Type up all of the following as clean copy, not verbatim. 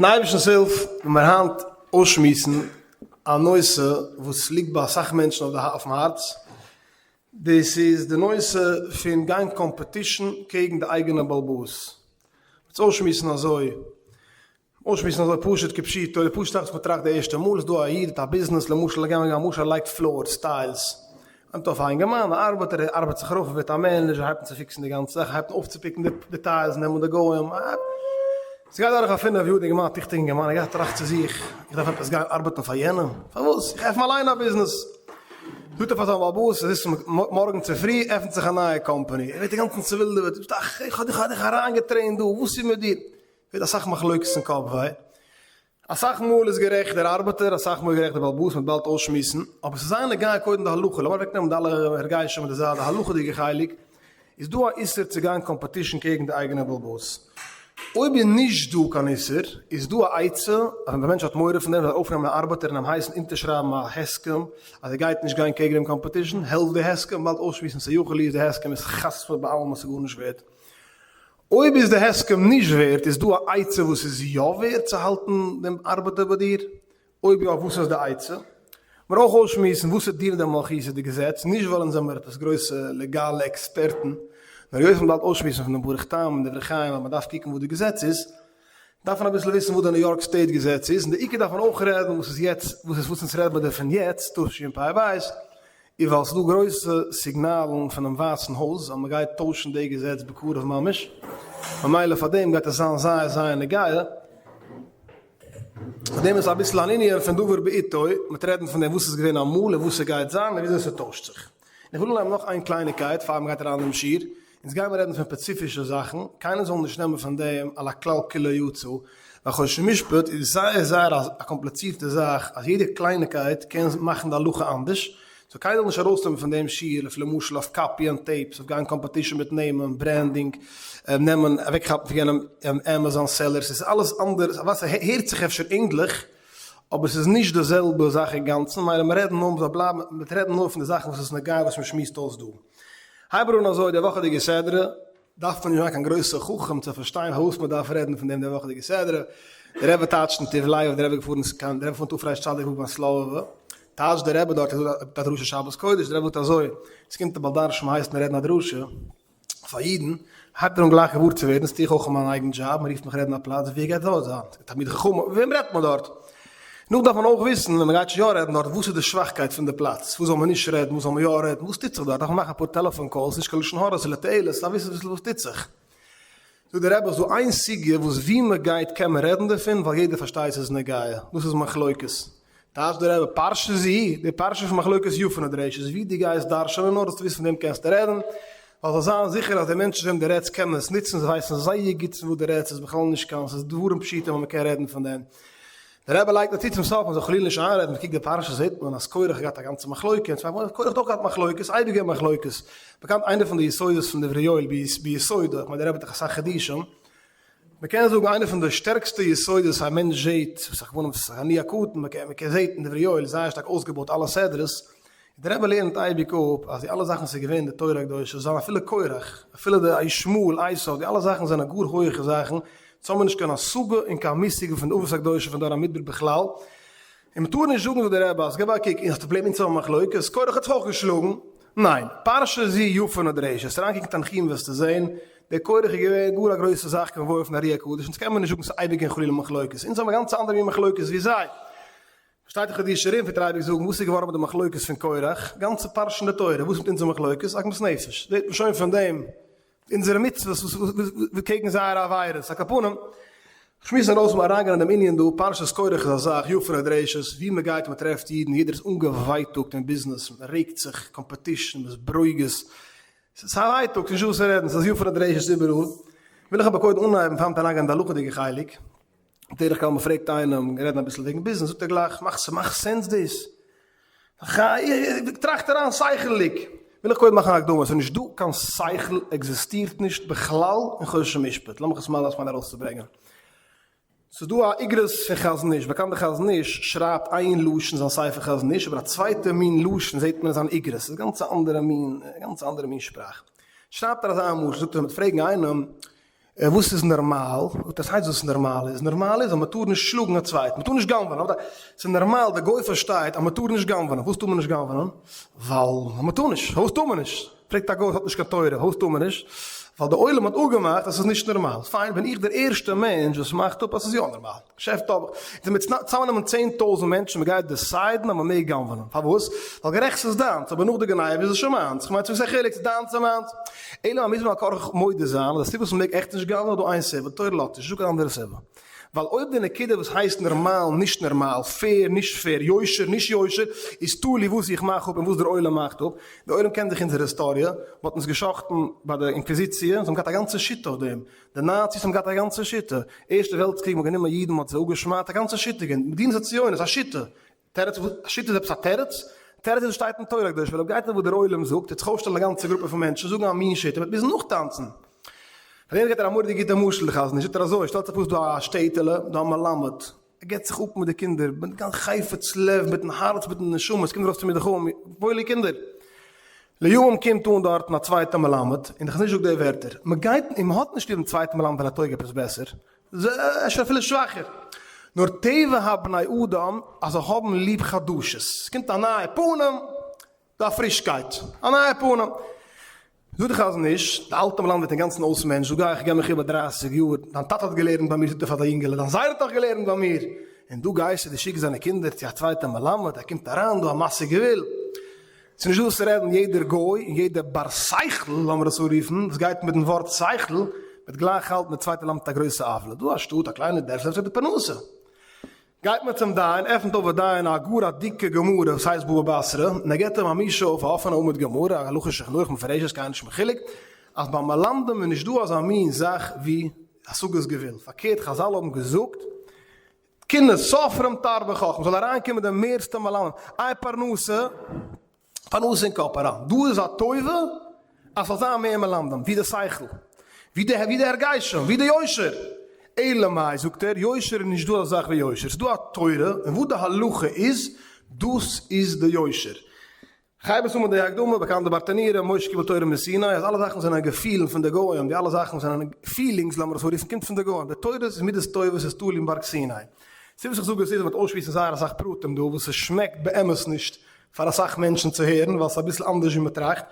מיטן אייבערשטנ'ס הילף וועלן מיר היינט אויסשמועסן א נושא וואס ליגט ביי אסאך מענטשן אויפן הארץ, דאס איז די נושא פון גיין competition קעגן די אייגענע בעל הבית. מ'וועט אויסשמועסן אזוי, אויסשמועסן אזוי פשוט כפשוטו, די פשוט'ע זאך וואס מ'טראכט די ערשטע מאל איז דא א איד האט א ביזנעס, למשל לאמיר גיין א משל ער לייגט floors, tiles, נעמט אויף א אינגערמאן א ארבעטער, ער ארבעט זיך ארויף ער ווערט א manager, ער הייבט אן צו fix ן די גאנצע זאך, ער הייבט אן אויפצופיקן די tiles, נעמען די גוים, ס'גייט דורך א פינף יאר, די אינגערמאן א טיכטיגע אינגערמאן, ער גייט טראכט צו זיך, איך דארף עפעס גיין ארבעטן פאר יענעם? פארוואס? איך עפן אליין א ביזנעס! זאגט ער פאר זיין בעל הבית, עס איז מארגן צופרי עפנט זיך א נייע קאמפאני, ער ווערט אינגאנצן צעווילדעוועט, איך האב דיך אריינגע train ט דא, וואס איז מיט דיר? ווערט אסאך מחלוקת און קאפ וויי. אסאך מאל איז גערעכט דער ארבעטער, אסאך מאל איז גערעכט דער בעל הבית, מ'וועט באלד אויסשמועסן, אבער ס'איז זייער נוגע קודם די הלכה, לאמיר אוועקנעמען די אלע הרגשים אין די זייט, די הלכה'דיגע חלק, איז דא א איסור צו גיין competition קעגן די אייגענע בעל הבית? אויב איז נישט דא קיין איסור, איז דא א עצה אז ווען א מענטש האט מורא פון דעם זאל ער אויפנעמען א ארבעטער און אים הייסן אונטערשרייבן א הסכם אז ער גייט נישט גיין קעגן דעם competition, העלפט די הסכם, באלד אויסשמועסן ס'יכול להיות די הסכם איז חספא בעלמא ס'גארנישט ווערט. אויב איז די הסכם נישט ווערט, איז דא א עצה וואס איז יא ווערט צו האלטן דעם ארבעטער ביי דיר? אויב יא וואס איז די עצה? מיר אויך אויסשמועסן וואס איז דינא דמלכותא די געזעץ, נישט ווייל אונז זעמיר עפעס גרויסע לעגאלע עקספערטן, נאר היות מ'באלד אויסשמועסן פון דעם ברוך טעם און דברי חיים אז מ'דארף קוקן וואס די געזעץ איז, דארף מען אביסל וויסן וואס די ניו יארק סטעיט געזעץ איז, און די עיקר דארף מען אויך רעדן וואס איז יעצט, וואס איז וואס אונז רעד מיר דערפון יעצט, תשפ"ב, איז ווייל ס'איז דא גרויסע סיגנאלן פונעם ווייסן הויז אז מ'גייט טוישן די געזעץ בקרוב ממש, ממילא פאר דעם גייט עס זיין זייער זייער נוגע, פאר דעם איז אביסל אן ענין פון דבר בעיתו, מ'וועט רעדן פון דעם וואס איז געווען אמאל און וואס ס'גייט זיין און וויאזוי ס'טוישט זיך. איך וויל אנהייבן נאך איין קלייניקייט פאר מ'גייט אריין אינעם שיעור, אונז גיימער רעדן פון ספעציפישע זאכן, קיינער זאל נישט נעמען פון דעם על הכלל כולו יצא, ווייל חושן משפט איז זייער זייער א קאמפליצירטע זאך אז יעדע קלייניקייט קען מאכן די הלכה אנדערש, so קיינער זאל נישט ארויסנעמען פון דעם שיעור אויף למשל אויף copy ען tapes, אויף גיין competition מיט נעמען, branding, נעמען, אוועקכאפן פון יענעם עמעזאן sellers, עס איז אלעס אנדערש, כ'ווייס ס'הערט זיך אפשר ענדליך, אבער ס'איז נישט די זעלבע זאך אינגאנצן, מילא מיר רעדן נאר, מ'זאל בלייבן מיט רעדן נאר פון די זאכן וואס איז נוגע וואס מ'שמועסט אויס דא. הייב מיר אן אזוי, די וואכעדיגע סדרה, דארף מען נישט זיין קיין גרויסע חכם צו פארשטיין פארוואס מען דארף רעדן פון דעם די וואכעדיגע סדרה, דער רבי טייטשט אין טוב לב, דער רבי געפארן קיין, דער רבי פון תרצ"ו ביים סלאוועווע, טייטשט דער רבי דארט, א דרשה שבת קודש, דער רבי זאגט אזוי, עס קומט א בעל דרשן הייסט מיר רעדן א דרשה פאר אידן, הייבט ער אן גלייך געוואר צו ווערן, עס טו איך אויך אין מיין אייגן דזשאב, מען רופט מיך רעדן א פלאץ, ווער גייט דארט זיין? תלמידי חכמים, וועם רעדט מען דארט? נאך דארף מען אויך וויסן ווען מען גייט שוין יא רעדן דארט, וואס איז די שוואכקייט פון די פלאץ, וואס זאל מען נישט רעדן, וואס זאל מען יא רעדן, וואס טוט זיך דארט, דארף מען מאכן אפאר טעלעפאן calls, נישט קיין לשון הרע, ס'איז לתועלת, דארף וויסן אביסל וואס טוט זיך. זאגט דער רבי אז דא איין סוגיא וואס ווי מען גייט קען מען רעדן דערפון ווייל יעדער פארשטייט ס'איז נוגע, דאס איז מחלוקת. טייטשט דער רבי פרשה זו, די פרשה פון מחלוקת יפה נדרשת, ווי דו גייסט דרש'נען נאר זאלסטו וויסן פון וועם קענסטו רעדן, ווייל זאל זיין זיכער אז די מענטשן וועם דו רעדסט קענען עס נוצן, זיי ווייסן זייער גוט פון וואס דו רעדסט, ס'איז בכלל נישט קיין, ס'איז דברים פשוטים אז מ'קען רעדן פון דעם. דער רבי לייגט נאר צו צום סוף מ'זאל חלילה נישט איינרעדן, מ'קוקט די פרשה זעט מען אז קורח האט געהאט א גאנצע מחלוקה, און צוויי מאל קורח האט אויך געהאט מחלוקת, אייביג געווען מחלוקת, באקאנט איינע פון די יסודות פון דברי יואל ביסודו, איך מיין דער רבי האט דאך אסאך חידושים, מ'קען זאגן איינע פון די שטערקסטע יסודות א מענטש זעט, וואס איך וואלט וואס אני הקטן, מ'קען זעט אין דברי יואל זייער שטארק אויסגעבויט אלע סדרות, דער רבי לערנט אייביג אפ אז די אלע זאכן וואס איז געווען אין די תורה הקדושה זיין אפילו קורח, אפילו די ישמעאל, עשיו, די אלע זאכן זענען גאר הויעכע זאכן, אונז האבן נישט קיין השגה און קיין מושג פון די אבות הקדושים פון דור המדבר בכלל, און מ'טאר נישט זאגן זאגט דער רבי אז געב א קוק, און האסט א פראבלעם אונז האבן מחלוקת, קורח האט זיך אויך געשלאגן, ניין, פרשה זו יפה נדרשת, וועסט אריינקוקן תנחומא וועסטו זען, דער קורח איז געווען גאר א גרויסע זאך כמבואר פון ארי הקדוש, אונז קען מען נישט זאגן ס'איז אייביג געווען חלילה מחלוקת, אונז האבן גאנץ אנדערע מין מחלוקת ווי זיי. שטייט אין חידושי הרי"ם פלעגט ער אייביג זאגן וואס איז געווארן מיט די מחלוקת פון קורח, גאנצע פרשה אין די תורה, וואס מיט אונזער מחלוקת, עגמת נפש, זעט מען שוין פון דעם אונזערע מצוות וואס קעגן זייערע עבירות, על כל פנים, שמועסן ארויס מיר אריינגיין אין דעם ענין דא, פרשת קורח איז א זאך יפה נדרשת, ווי מען גייט און מען טרעפט אידן, יעדער איז אנגעווייטאגט אין ביזנעס, מען רעגט זיך, competition, מען איז ברוגז, ס'איז א ווייטאג, ס'נישט דא וואס צו רעדן, ס'איז יפה נדרשת איבעראל, וויל איך אבער קודם אנהייבן פאר מ'וועט אריינגיין אין די הלכה'דיגע חלק. בדרך כלל מ'פרעגט איינעם רעדן אביסל וועגן ביזנעס זאגט ער גלייך מאכט ס'מאכט sense דאס? טראכט אריין שכל'דיג. וויל איך קודם מאכן א הקדמה, ס'איז נישט דא קיין שכל עקזיסטירט נישט בכלל אין חושן משפט, לאמיך עס מסביר זיין ארויסצוברענגען. ס'איז דא א איגרות פון חזון איש, באקאנט די חזון איש שרייבט איין לשון זיין ספר חזון איש, אבער א צווייטע מין לשון זעט מען אין זיין איגרות, ס'איז גאנץ א אנדערע מין, גאנץ א אנדערע מין שפראך. שרייבט ער אזא משל, זאגט ער מ'וועט פרעגן איינעם. וואס איז נארמאל? זאגט ער, ס'הייסט וואס נארמאל איז? נארמאל איז אז מ'טאר נישט שלאגן א צווייטן, מ'טאר נישט גנב'נען, ס'איז נארמאל, די גוי פארשטייט אז מ'טאר נישט גנב'נען, פארוואס טאר מען נישט גנב'נען? ווייל מ'טאר נישט, פארוואס טאר מען נישט? פרעגט א גוי וואס האט נישט קיין תורה, פארוואס טאר מען נישט? ווייל די עולם האט אפגעמאכט אז ס'איז נישט נארמאל, פיין בין איך דער ערשטער מענטש וואס מאכט אפ אז ס'איז יא נארמאל. געשעפט האב איך. און מ'וועט צוזאמנעמען 10,000 מענטשן, מ'גייט decide ן אז מ'מעג גנב'נען. פארוואס? ווייל גערעכט ס'איז דיינס, אבער נאך די גניבה איז עס שוין מיינס. כ'מיין צו וואס א חילוק, ס'איז דיינס און מיינס. אלא מאי מוז מען על כרחך מודה זיין אז די סיבה וואס מ'מעג עכט נישט גנב'נען איז דא איין סיבה, די תורה לאזט נישט, נישטא קיין אנדערע סיבה. ווייל אויב די נקודה וואס הייסט נארמאל, נישט נארמאל, fair, נישט fair, יושר, נישט יושר, איז תלוי וואס איך מאך אפ און וואס דער עולם מאכט אפ. דער עולם קען זיך אונזער היסטאריע, מ'האט אונז גע'שחט'ן ביי די אינקוויזיציע, זיי האבן געהאט א גאנצע שיטה אויף דעם. די נאציס האבן געהאט א גאנצע שיטה, ערשטע וועלטס קריג מ'האט גענומען אידן מ'האט זיי אפגעשמד'ט, א גאנצע שיטה געווען, מדינת הציונות א שיטה, תירוץ וואס, א שיטה איז עפעס א תירוץ? תירוץ איז וואס שטייט אין תורה הקדושה, ווייל אויב גייט אויף וואס דער עולם זאגט, וועט זיך אויפשטעלן א גאנצע גרופע פון מענטשן זאגן א מין שיטה, מ'וועט מוזן נאכטאנצן. פאר דעם געבט ער א מורא'דיג גוטע משל די חזון איש, זאגט ער אזוי, שטעלט זיך פאר ס'איז דא א שטעטעלע, דא א מלמד, ער געבט זיך אפ מיט די קינדער, מיט גאנץ חפץ לב, מיטן הארץ, מיטן נשמה, עס קומט ארויס תלמידי חכמים, וואוילע קינדער. לימים קומט אן דארטן א צווייטע מלמד, און די חזון איש זאגט די ווערטער, מען גייט און מען האט נישט ליב דעם צווייטן מלמד ווייל ער טויג עפעס בעסער, אפשר אפילו שוואכער, נאר טבע הבני אדם אז זיי האבן ליב חדשות, עס קומט א נייע פנים, דא א פרישקייט, א נייע פנים. זאגט די חזון איש, די אלטע מלמד ווערט אינגאנצן אויס מענטש, זאג איך גיב מיך איבער דרייסיג יאר, דיין טאטע האט געלערנט ביי מיר, זאגט ער פאר די יונגעלע, דיין זיידע האט אויך געלערנט ביי מיר, און דא גייסטו דו שיקסט זיינע קינדער צו א צווייטע מלמד, ער קומט אריין דא א משיג גבול. ס'איז נישט דא וואס צו רעדן, יעדער גוי און יעדער בר שכל, לאמיר עס אנרופן, וואס גייט מיטן ווארט שכל, וועט גלייך האלטן די צווייטע מלמד א גרויסע עוולה. דא א שטאט, א קליינע דערפל, וואס האט די פרנסה? גייט מען צום דיין, עפנט אויף דער דיין א גאר א דיקע גמרא וואס הייסט בבא בתרא, און ער געבט אים א מיש אויף א אפענע עמוד גמרא, א הלכה שולחן ערוך מפורשת, קיינער נישט מחולק, אז ביי מלמדים איז נישט דא אזא מין זאך ווי השגת גבול, פארקערט חזל האבן געזאגט, קנאת סופרים תרבה חכמה, זאל אריינקומען די מערסטע מלמדים, איי פרנסה, פרנסה אין קאפ אריין, דא איז א טובה אז ס'זאל זיין מער מלמדים, ווי די שכל, ווי די ווי די הרגשים, ווי די יושר, אלא מאי זאגט ער, יושר איז נישט דא אזא זאך ווי יושר, ס'איז דא א תורה און וואס די הלכה איז, דאס איז די יושר. כ'הייב עס אן מיט די הקדמה, באקאנט די ברטנורא, משה קיבל תורה מסיני, אז אלע זאכן זענען געפילן פון די גוים, די אלע זאכן זענען feelings לאמיר עס אנרופן, קומט פון די גוים, די תורה איז מידות טובות איז תלוי אין בארג סיני. סיבה וואס איך זאג עס איז, מ'וועט אויסשמועסן זייער אסאך פרטים דא וואס עס שמעקט באמת נישט פאר אסאך מענטשן צו הערן ווייל ס'איז אביסל אנדערש ווי מ'טראכט,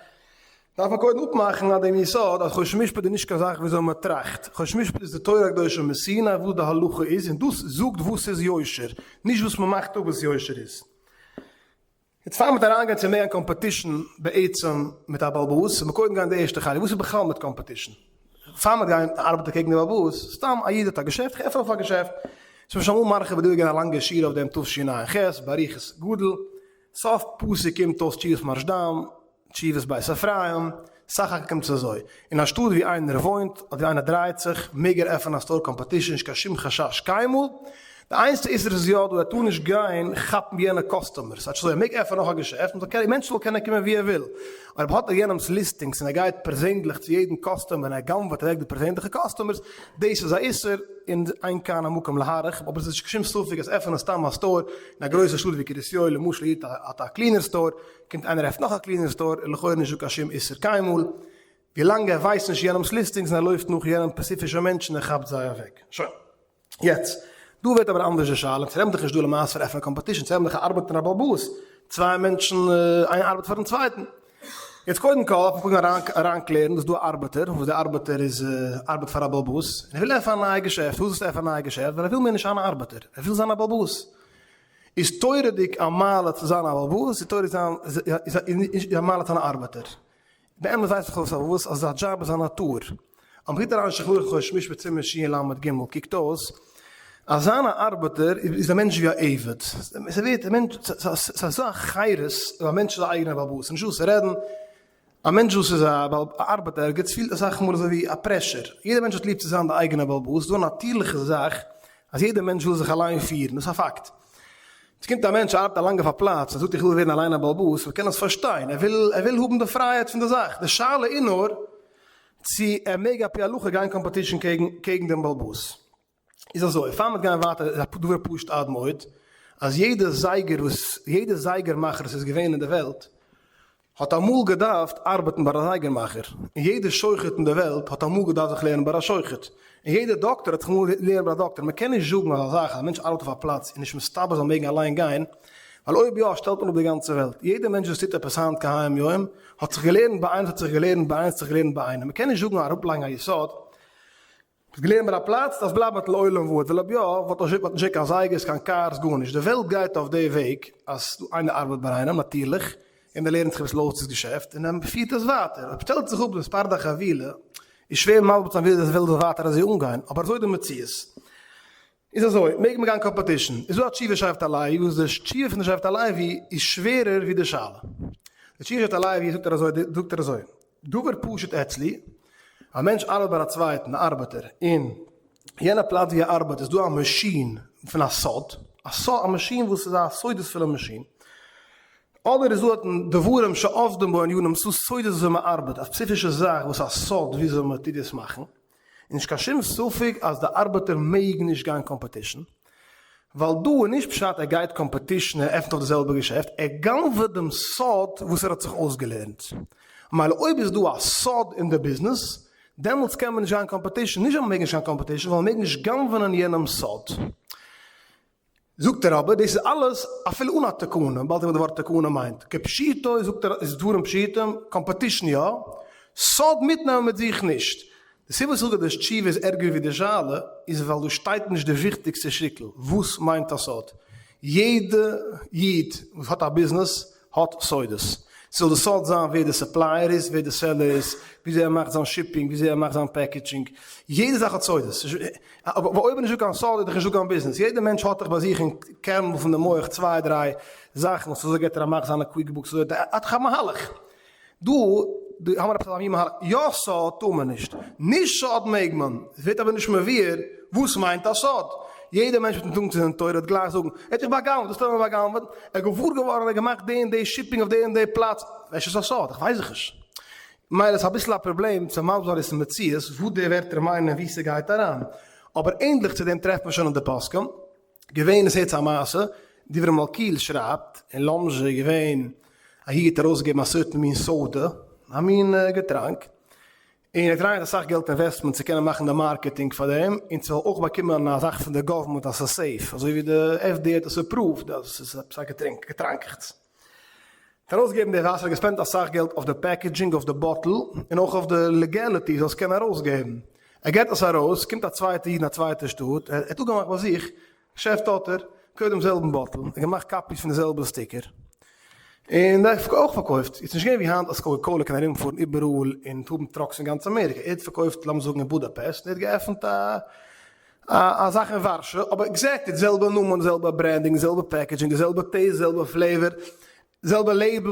דארף מען קודם אפמאכן אז דעם יסוד אז חושן משפט איז נישט קיין זאך וויאזוי מ'טראכט, חושן משפט איז די תורה הקדושה מסיני וואס די הלכה איז און דאס זאגט וואס איז יושר, נישט וואס מ'מאכט אפ וואס יושר איז. יעצט פאר מ'וועט אריינגיין צו מער אין competition בעצם מיט א בעל הבית, מיר קודם גיין די ערשטע חלק, וואס איז בכלל מיט competition? פאר מ'וועט גיין ארבעטן קעגן די בעל הבית, סתם א איד האט א געשעפט, איך עפען אויף א געשעפט, ס'איז שוין אמאל מרחיב בדעה געווען א לאנגע שיעור אויף דעם תשע"ח באריכות גדול, סוף פסוק קומט אויס תשובת מהרשד"ם, תשובת בית אפרים, סך הכל קומט עס אזוי, אין א שטאט ווי איינער וואוינט אדער ווי איינער דרייט זיך מעג ער עפענען א store competition נישט קיין שום חשש קיינמאל, די איינציגסטע איסור איז יא דא ער טאר נישט גיין כאפן יענע customers, ס'הייסט אזוי ער מעג עפענען נאך א געשעפט מ'זאל קענען מענטשן זאל קענען קומען ווי ער וויל, אויב האט ער יענעמ'ס listings און ער גייט פערזענדליך צו יעדן customer און ער גנב'עט אוועק די פערזענליכע customers, דאס איז א איסור און אין כאן המקום להאריך, אבער עס איז נישט קיין שום ספק אז עפענען סתם א store אין א גרויסע שטאט ווי קרית יואל למשל א איד האט א cleaner store קומט איינער עפנט נאך א cleaner store איז לכאורה נישט דא קיין שום איסור קיינמאל, ווילאנג ער ווייסט נישט יענעמס listings און ער לויפט נאך יענעם ספעציפישע מענטשן און כאפט זיי אוועק. שוין. יעצט, דא ווערט אבער אנדערש די שאלה, ס'רעדט זיך נישט דא למעשה פון עפענען competition, ס'רעדט זיך א ארבעטער און א בעל הבית, צוויי מענטשן איינער ארבעט פארן צווייטן. יעצט קודם כל דארף מען קודם אריינקלערן דאס דא א ארבעטער, וואס דער ארבעטער איז ארבעט פאר א בעל הבית, און ער וויל עפענען א נייע געשעפט, פארוואס ווילסטו עפענען א נייע געשעפט? ווייל ער וויל מער נישט זיין א ארבעטער, ער וויל זיין א בעל הבית. איז תורה'דיג א מעלה צו זיין א בעל הבית, איז תורה'דיג זיין א מעלה צו זיין א ארבעטער? באמת ווייס איך אויס פארוואס אז א דזשאב איז א נאטור. אז מ'קוקט אריין אין שולחן ערוך חושן משפט סימן של"ג קוקט אויס אז זיין א ארבעטער איז א מענטש ווי א עבד. ס'ווערט א מענטש ס'איז אזא חירות ווען א מענטש איז א אייגענער בעל הבית. ס'נישט דא וואס צו רעדן. א מענטש וואס איז א בעל ארבעט ערגעץ פילט אסאך מאל אזוי ווי א pressure. יעדער מענטש האט ליב צו זיין די אייגענע בעל הבית. ס'איז דא א נאטירליכע זאך אז יעדער מענטש וויל זיך אליין פירן. דאס איז א פאקט. עס קומט א מענטש ארבעט א לאנגע פאר פלאץ און זאגט איך וויל ווערן אליין א בעל הבית, מען קען עס פארשטיין, ער וויל ער וויל האבן די פרייהייט פון די זאך, די שאלה איז נאר צו ער מעג על פי הלכה גיין competition קעגן קעגן דעם בעל הבית. איז אזוי, פאר מיר גייען ווייטער איז א דבר פשוט עד מאוד, אז יעדע זייגער וואס יעדע זייגער מאכער וואס איז געווען אין די וועלט. האט אמאל געדארפט ארבעטן ביי א זייגער מאכער, און יעדער שוחט אין די וועלט האט אמאל געדארפט זיך לערנען ביי א שוחט, און יעדער דאקטער האט זיך אמאל געלערנט ביי א דאקטער, מען קען נישט זאגן אזא זאך אז א מענטש ארבעט אויף א פלאץ איז נישט מסתבר זאל מעגן אליין גיין, ווייל אויב יא שטעלט מען אפ די גאנצע וועלט, יעדער מענטש וואס טוט עפעס היינט כהיום יום האט זיך געלערנט ביי איינעם האט זיך געלערנט ביי איינס האט זיך געלערנט ביי איינעם, מען קען נישט זאגן אראפלייגן א יסוד האסט געלערנט ביי א פלאץ, דארפסט בלייבן דארט לעולם ועד, ווייל אויב יא, וואלט נישט וואלט נישט געווען קיין זייגערס, קיין קארס, גארנישט, די וועלט גייט אויף די וועג אז ס'דא איינער ארבעט ביי איינעם, נאטירליך, און ער לערנט זיך אביסל אויס דאס געשעפט, און ער פירט עס ווייטער, אויב שטעלט זיך אפ דאס פרדא חבילה, איז שווער מסביר צו זיין וויאזוי דאס וועלט זאל ווייטער אזוי אנגיין, אבער אזוי איז די מציאות. איז אזוי, מעג מען גיין קאמפעטישן? איז דא א תשובה שבט הלוי וואס די תשובה פון די שבט הלוי איז שווערער ווי די שאלה. די תשובה שבט הלוי זאגט ער אזוי, זאגט ער אזוי, דבר פשוט אצלי, א מענטש ארבעט ביי א צווייטן, א ארבעטער, אין יענע פלאץ ווי ער ארבעט איז דא א מאשין פון א סוד, א סוד, א מאשין וואס איז א סודות'פולע מאשין, אדער איז דא דארטן דברים שעובדים בו ענינים, ס'איז דא סודות וויאזוי מען ארבעט, א ספעציפישע זאך וואס א סוד וויאזוי מען טוט דאס מאכן. איז נישט קיין שום ספק אז די ארבעטער מעג נישט גיין קאמפעטישן, ווייל דא איז נישט פשט ער גייט קאמפעטישן ער עפנט אויף די זעלבע געשעפט, ער גנב'עט דעם סוד וואס ער האט זיך אויסגעלערנט, ממילא אויב איז דא א סוד אין די ביזנעס דעמאלטס קען מען נישט גיין קאמפעטישן, נישט ווייל מען מעג נישט גיין קאמפעטישן, ווייל מען מעג נישט גנב'נען יענעמ'ס סוד. זאגט ער אבער דאס איז אלעס אפילו אן א תקנה, באלד זען וואס די ווארט תקנה מיינט, כפשוטו זאגט ער איז דברים פשוטים, קאמפעטישן יא, סוד מיטנעמען מיט זיך נישט. די סיבה וואס איך זאג אז די תשובה איז ערגער ווי די שאלה איז ווייל דא שטייט נישט די וויכטיגסטע שטיקל, וואס מיינט א סוד? יעדע איד וואס האט א ביזנעס האט סודות. ס'זאל די סוד זיין ווער די supplier איז, ווער די seller איז, וויאזוי ער מאכט זיין shipping, וויאזוי ער מאכט זיין packaging. יעדע זאך האט סודות. אבער אויב איז נישטא קיין סוד איז דאך נישטא קיין ביזנעס. יעדע מענטש האט דאך ביי זיך אין קערנדל פון די מח צוויי דריי זאכן וואס אזוי געט ער א מאך זיינע QuickBooks אזוי ער האט דאך א מהלך. דא האמער עפעס אזא מין מהלך, יא סוד טאר מען נישט, נישט סוד מעג מען, עס ווערט אבער נישט מבואר וואס מיינט א סוד, יעדער מענטש מיטן טאנג צו זיין תורה וועט גלייך זאגן, ער האט זיך בא'גנב'ט, וואס האט ער בא'גנב'ט? ער איז געוואר געווארן ער האט געמאכט די און די shipping אויף די און די פלאץ, אפשר איז עס א סוד, איך ווייס דאך נישט. מילא איז אביסל א פראבלעם צו מסביר זיין דאס אין מציאות וואס די ווערטער מיינען און וואו ס'גייט אריין, אבער ענדליך צו דעם טרעפט מען שוין אין די פוסקים. געווען איז הערטס א מעשה, דברי מלכיאל שרייבט, אין לאמזשע איז געווען א איד האט ארויסגעגעבן א certain מין סאדע, א מין געטראנק, און ער האט אריינגעלייגט אסאך געלט investment צו קענען מאכן די marketing פאר דעם, און צו אויך באקומען א זאך פון די government אז ס'איז safe, אזוי ווי די FDA האט עס approved אז עס איז עפעס א געטרינק, געטראנקעכטס. האט ארויסגעגעבן די וואסער, האט געספענדט אסאך געלט אויף די packaging, אויף די bottle, און אויך אויף די legality זאל עס קענען ארויסגעבן. ער געט עס ארויס, קומט א צווייטע איד אין א צווייטע שטאט, ער האט אפגעמאכט ביי זיך, געשעפט האט ער, קויפט דעם זעלבן bottle, ער האט געמאכט copies פון די זעלבע sticker, און ער האט אויך פארקויפט, איז נישט געווען ווי היינט אז קאקע קאלע קען ארומפארן איבעראל און האבן trucks אין גאנץ אמעריקע, ער האט פארקויפט לאמיר זאגן אין בודאפעסט, און ער האט געעפנט א א זאך אין ווארשע, אבער exactly די זעלבע נאמען, די זעלבע branding, די זעלבע packaging, די זעלבע taste, די זעלבע flavor, די זעלבע label,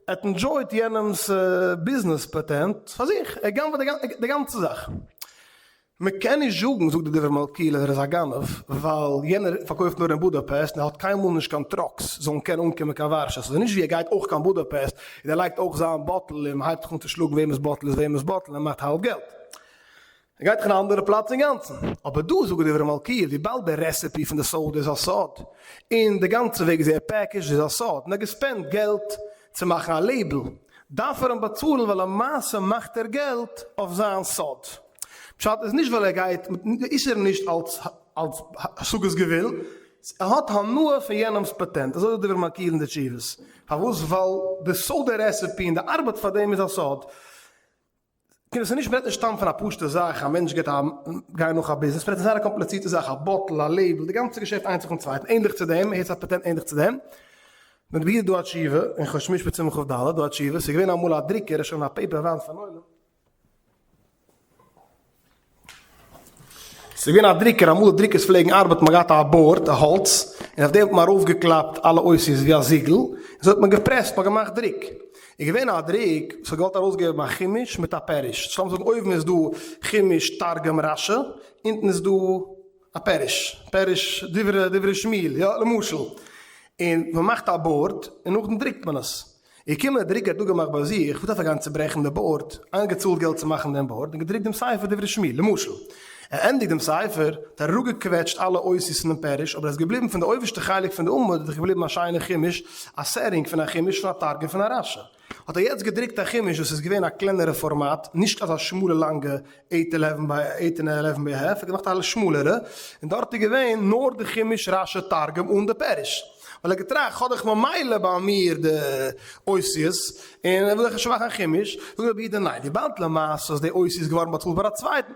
ער האט enjoyed יענעמ'ס ביזנעס פאטענט פאר זיך, ער גנב'עט די גאנצע זאך. מען קען נישט זאגן, זאגט די דברי מלכיאל, אז ער איז א גנב, ווייל יענער פארקויפט נאר אין בודאפעסט און ער האט קיינמאל נישט קיין trucks זאלן קענען אנקומען קיין ווארשע, ס'איז נישט ווי ער גייט אויך קיין בודאפעסט און ער לייגט אויך זיין bottle און מען הייבט זיך אן צו שלאגן וועמענס bottle איז וועמענס bottle און ער מאכט האלב געלט. ער גייט דאך אין א אנדערע פלאץ אינגאנצן. אבער דא זאגט דברי מלכיאל וויבאלד די recipe פון די סאדע איז א סוד, און די גאנצע וועג וויאזוי ער packaged איז א סוד, און ער האט געספענדט געלט צו מאכן א label, דארף ער אים באצאלן ווייל למעשה מאכט ער געלט אויף זיין סוד. פשט איז נישט ווייל ער גייט מיט איסור נישט אלס אלס השגת גבול, ער האט הנאה פון יענעמס פאטענט, אזוי זאגט דברי מלכיאל אין די תשובות. פארוואס? ווייל די סאדע recipe און די ארבעט פאר דעם איז א סוד. כאילו ס'איז נישט מ'רעדט נישט סתם פון א פשוטע זאך א מענטש גייט א גיין נאך א ביזנעס מ'רעדט פון זייער א קאמפליצירטע זאך א bottle א label די גאנצע געשעפט איינס נאכן צווייטן ענליך צו דעם הערטס א פאטענט ענליך צו דעם נאר ווי איז דא א תשובה אין חושן משפט סימן כ"ד דא א תשובה ס'איז געווען אמאל א דרוקער שוין א paper וואנט פארן עולם. ס'איז געווען א דרוקער, אמאל די דרוקערס פלעגן ארבעטן, מ'האט געהאט א board, א האלץ, און אויף דעם האט מען ארויפגעקלאפט אלע אותיות ווי א זיגל, און אזוי האט מען געפרעסט, מ'האט געמאכט דרוק. איז געווען א דרוק וואס האט געוואלט ארויסגעבן א חומש מיט א פירוש, סאו לאמיר זאגן אויבן איז דא חומש תרגום רשי, אונטן איז דא א פירוש, פירוש דברי דברי שמואל, יא למשל, און מ'מאכט א board און נאכדעם דרוקט מען עס. איז געקומען דער דרוקער האט אפגעמאכט ביי זיך, וואס דארף ער גיין צוברעכן די board, איינער האט געצאלט געלט צו מאכן דעם board און געדרוקט דעם ספר דברי שמואל, למשל. ער ענדיגט דעם ספר, האט ער אראפגעקוועטשט אלע אותיות פונעם פירוש, אבער עס איז געבליבן פון די אויבערשטע חלק פון די עמוד איז דאך געבליבן א שיינע חומש, א setting פון א חומש פון א תרגום פון א רשי. האט ער יעצט געדרוקט א חומש וואס איז געווען א קלענערע פארמאט, נישט אזא שמאלע לאנגע eight eleven by eight and eleven by half, ער האט געמאכט א שמאלערע, און דארט איז געווען נאר די חומש רשי תרגום אן די פירוש. ווייל ער האט געטראכט, כ'האב דאך ממילא ביי מיר די אותיות, און ער וויל דאך נישט מאכן א חומש, זאגט רבי יהודה ניין, וויבאלד למעשה איז די אותיות געווארן באצאלט ביי א צווייטן,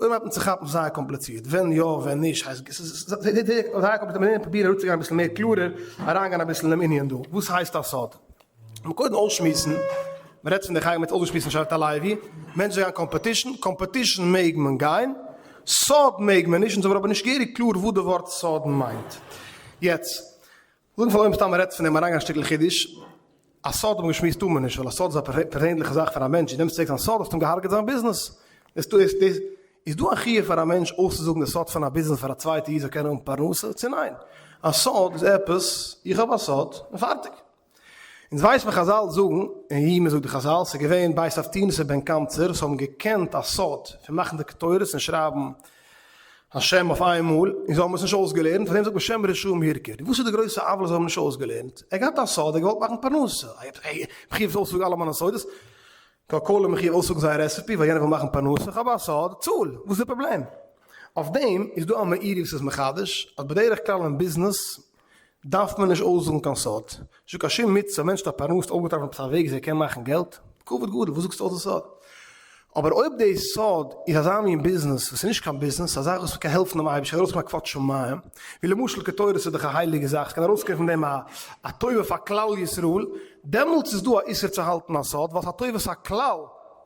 אויב הייבט מען צו כאפן זייער קאמפליצירט, ווען יא ווען נישט, הייסט זייער קאמפליצירט, מיר פרובירן אראפצוגיין אביסל מער קלארער, אריינגיין אביסל אינעם ענין דא, וואס הייסט א סוד? מיר קודם אויסשמועסן, מען רעדט פון די חיים מיט אויסגעשמועסן שבט הלוי, מענטשן גייען competition, competition מעג מען גיין, סוד מעג מען נישט, אונז האבן אבער נישט געהעריג קלאר וואס די ווארט סוד מיינט. יעצט, זאגן פאר אויב סתם מען רעדט פון דעם אריינגיין א שטיקל חידוש, א סוד האט מען געשמועסט טאר מען נישט, ווייל א סוד איז א פערזענליכע זאך פון א מענטש, דו נעמסט צוריק זיין סוד האסטו אים געהארגעט זיין ביזנעס, דאס דאס איז דא א חיוב פאר א מענטש אויסצוזאגן די סוד פון א ביזנעס פאר א צווייטע איד זאל קענען האבן פרנסה צו ניין? א סוד איז עפעס, איך האב א סוד, און פארטיג. אונז ווייס מען חזל זאגן, און י מ זאגט די חזל, ס'איז געווען בית אבטינס און בן קמצר וואס האבן געקענט א סוד פון מאכן די קטורת און שרייבן השם אויף איין מאל, און זיי האבן עס נישט אויסגעלערנט, פאר דעם זאגט מען שם רשעים ירקב. וואס איז די גרויסע עוולה זיי האבן נישט אויסגעלערנט? ער האט געהאט א סוד, ער האט געוואלט מאכן פרנסה, מחויב אויסצוזאגן אלע מיינע סודות, קאקא קאלע מחויב אויסזאגן זייער recipe ווייל יענער וויל מאכן פרנסה, איך האב א סוד, צאל, וואס איז די פראבלעם? אויף דעם איז דא א מאירי וואס איז מחדש אז בדרך כלל אין ביזנעס דארף מען נישט אויסזאגן קיין סוד, נישטא קיין שום מצוה, א מענטש האט א פרנסה אויפגעטראפן עפעס א וועג וויאזוי ער קען מאכן געלט, כבוד גדול, וואס זאגסטו אויס די סוד? אבער אויב די סוד איז אזא מין ביזנעס וואס איז נישט קיין ביזנעס, א זאך וואס קען העלפן דעם אייבערשטן, קען ארויסקומען א כבוד שמים, ווי למשל קטורת איז דאך א הייליגע זאך, ס'קען ארויסקומען פון דעם א טובה פאר כלל ישראל, דעמאלטס איז דא א איסור צו האלטן א סוד, ווייל ס'איז א טובת הכלל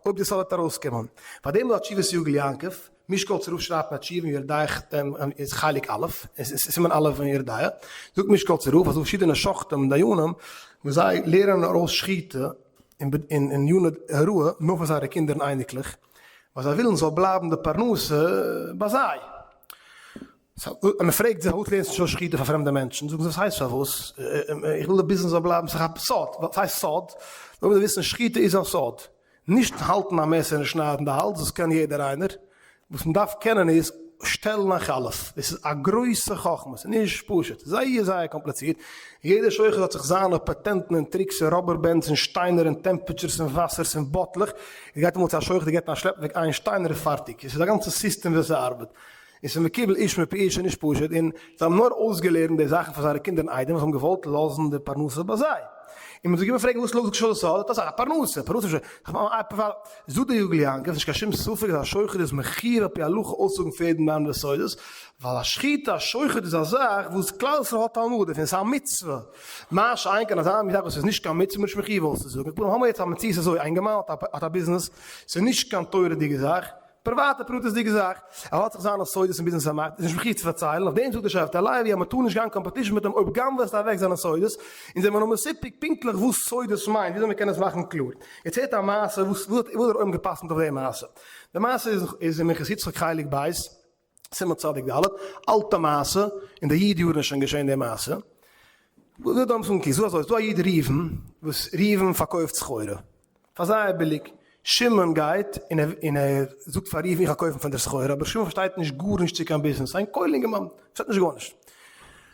אויב די סוד וועט ארויסקומען. פאר דעם איז דא א תשובת יגל יעקב, מישקאלצער רב שרייבט אין א תשובה אין יורה דעה איז חלק א', סימן א' אין יורה דעה, זאגט מישקאלצער רב אז דא פארשידענע שוחטים און דיינים וואס זיי לערנען ארויס שחיטה און עניני הוראה נאר פאר זייערע קינדער און אייניקלעך, ווייל זיי ווילן ס'זאל בלייבן די פרנסה ביי זיי. סא און מען פרעגט זיי פארוואס לערנסטו נישט אויס שחיטה פאר פרעמדע מענטשן, זאגן זיי וואס הייסט פארוואס, איך וויל די ביזנעס זאל בלייבן, ס'איז א סוד, וואס הייסט סוד? זאל מען וויסן שחיטה איז א סוד, נישט האלטן א מעסער און שניידן די האלז, דאס קען יעדער איינער, וואס מען דארף קענען איז שטעלן א חלף, דאס איז א גרויסע חכמה, ס'איז נישט פשוט, זייער זייער קאמפליצירט, יעדער שוחט האט זיך זיינע פאטענטן און tricks און rubber bands און שטיינער און temperatures און וואסערס און באטלעך, איר גייט אמאל צו א שוחט איר געבט אים א שלעפ אוועק איין שטיין ער איז פארטיג, עס איז א גאנצע סיסטעם ווי אזוי ס'ארבעט. און ס'איז מקובל איש מפי איש איז נישט פשוט, און זיי האבן נאר אויסגעלערנט די זאכן פאר זייערע קינדער און איידעם וואס האבן געוואלט לאזן די פרנסה ביי זיי. און מ'איז געקומען פרעגן וואס לאזט זיך שוין סוד, דאס איז א פרנסה, פרנסה איז שוין, זאגט דער יגל יעקב, נישט קיין שום ספק אז א שוחט איז מחויב על פי הלכה אויסזאגן פאר יעדן איינעם די סודות, ווייל א שחיטה, א שוחט איז א זאך וואס כלל ישראל האט הנאה דערפון, ס'איז א מצוה, מה שאין כן אזא מין זאך וואס איז נישט קיין מצוה, מ'איז נישט מחויב אויסצוזאגן. כפרה האמיר יעצט א מציאות אזוי, א אינגערמאן האט א ביזנעס, ס'איז נישט קיין תורה'דיגע זאך, פריוואטע פרטית'דיגע זאך, ער האט זיך זיינע סודות אין ביזנעס ער מאכט, איז נישט מחויב צו פארציילן, אויף דעם זאגט דער שבט הלוי אז מען טאר נישט גיין competition מיט אים אויב גנב'עסטו אוועק זיינע סודות, אונז זעמער נאר מסופק פונקטליך וואס סודות מיינט, וויאזוי מען קען עס מאכן קלאר. יעצט הערט א מעשה וואס וואס האט דער עולם גע'פסק'נט אויף די מעשה. די מעשה איז איז אין מנחת יצחק חלק ב', סימן צדיק ד', אלטע מעשה, אין די י' יארן איז שוין געשען די מעשה. וואס דא אזוי, ס'דא א איד ראובן, וואס ראובן פארקויפט סחורה. פאר זייער ביליג. שמעון גייט און ער און ער זאגט פאר ראובן איך גיי קויפן פון דיר סחורה, אבער שמעון פארשטייט נישט גארנישט צו קיין ביזנעס, איין כולל אינגערמאן פארשטייט נישט גארנישט.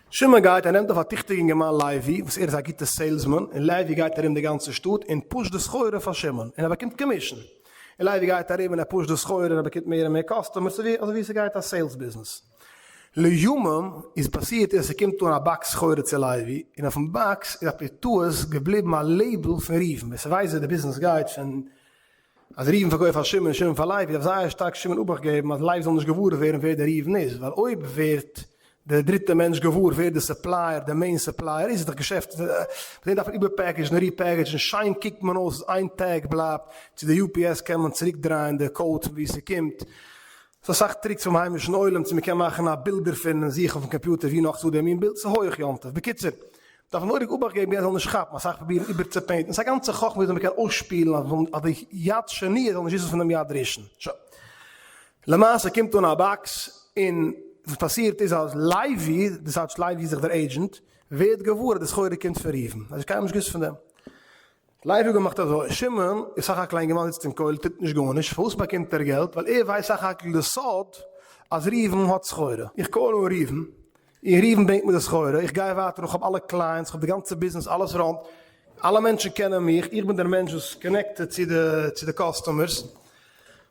שמעון גייט ער נעמט אויף א טיכטיגע אינגערמאן לוי וואס ער איז א גוטע salesman, און לוי גייט ארום די גאנצע שטאט און push ט די סחורה פאר שמעון, און ער באקומט commission. און לוי גייט ארום און ער push ט די סחורה און ער באקומט מער און מער customers, אזוי ווי ס'גייט א sales ביזנעס. לימים איז פאסירט אז ס'קומט אן א box סחורה צו לוי, און אויפן box איז על פי טעות געבליבן א label פון ראובן, ווער ס'ווייסט ווי די ביזנעס גייט פון אז ראובן פארקויפט פאר שמעון און שמעון פאר לוי, דארף זייער שטארק שמעון אבאכט געבן אז לוי זאל נישט געוואר ווערן ווער דער ראובן איז, ווייל אויב ווערט דער דריטע מענטש געוואר ווער די supplier, די main supplier איז, איז דאך געשעפט, פאר דעם דארף מען איבער package ן און repackage ן, שיין קוקט מען אויס, איין tag בלייבט, צו די UPS קען מען צוריק דרייען די code פון ווי ס'קומט. ס'איז אסאך tricks פונעם היימישן עולם צו מ'קען מאכן א בילד דערפון און זוכן אויפן קאמפיוטער ווי נאך ס'דא דער מין בילד, ס'איז הויעך יום טוב. בקיצור, דארף מען מורא'דיג אבאכט געבן יענער זאל נישט כאפן, אסאך פרובירן איבערצו paint ן, ס'איז א גאנצע חכמה וויאזוי מ'קען אויסשפילן אז אז די יד שניה זאל נישט וויסן פונעם יד ראשון. שוין. למעשה קומט אן א box און וואס פאסירט איז אז לוי, דאס הייסט לוי איז דאך דער agent, ווערט געוואר אז די סחורה קומט פון ראובן, ער האט קיינמאל נישט געוואוסט פון דעם. לוי האט געמאכט אזוי, שמעון איז סך הכל א אינגערמאן זיצט אין כולל טוט נישט גארנישט, פארוואס באקומט ער געלט? ווייל ער ווייסט סך הכל די סוד אז ראובן האט סחורה. איך call אן ראובן, און ראובן ברענגט מיר די סחורה, איך גיי ווייטער און כ'האב אלע clients, כ'האב די גאנצע ביזנעס, אלעס run ט, אלע מענטשן קענען מיך, איך בין דער מענטש וואס connect ט צו די צו די customers,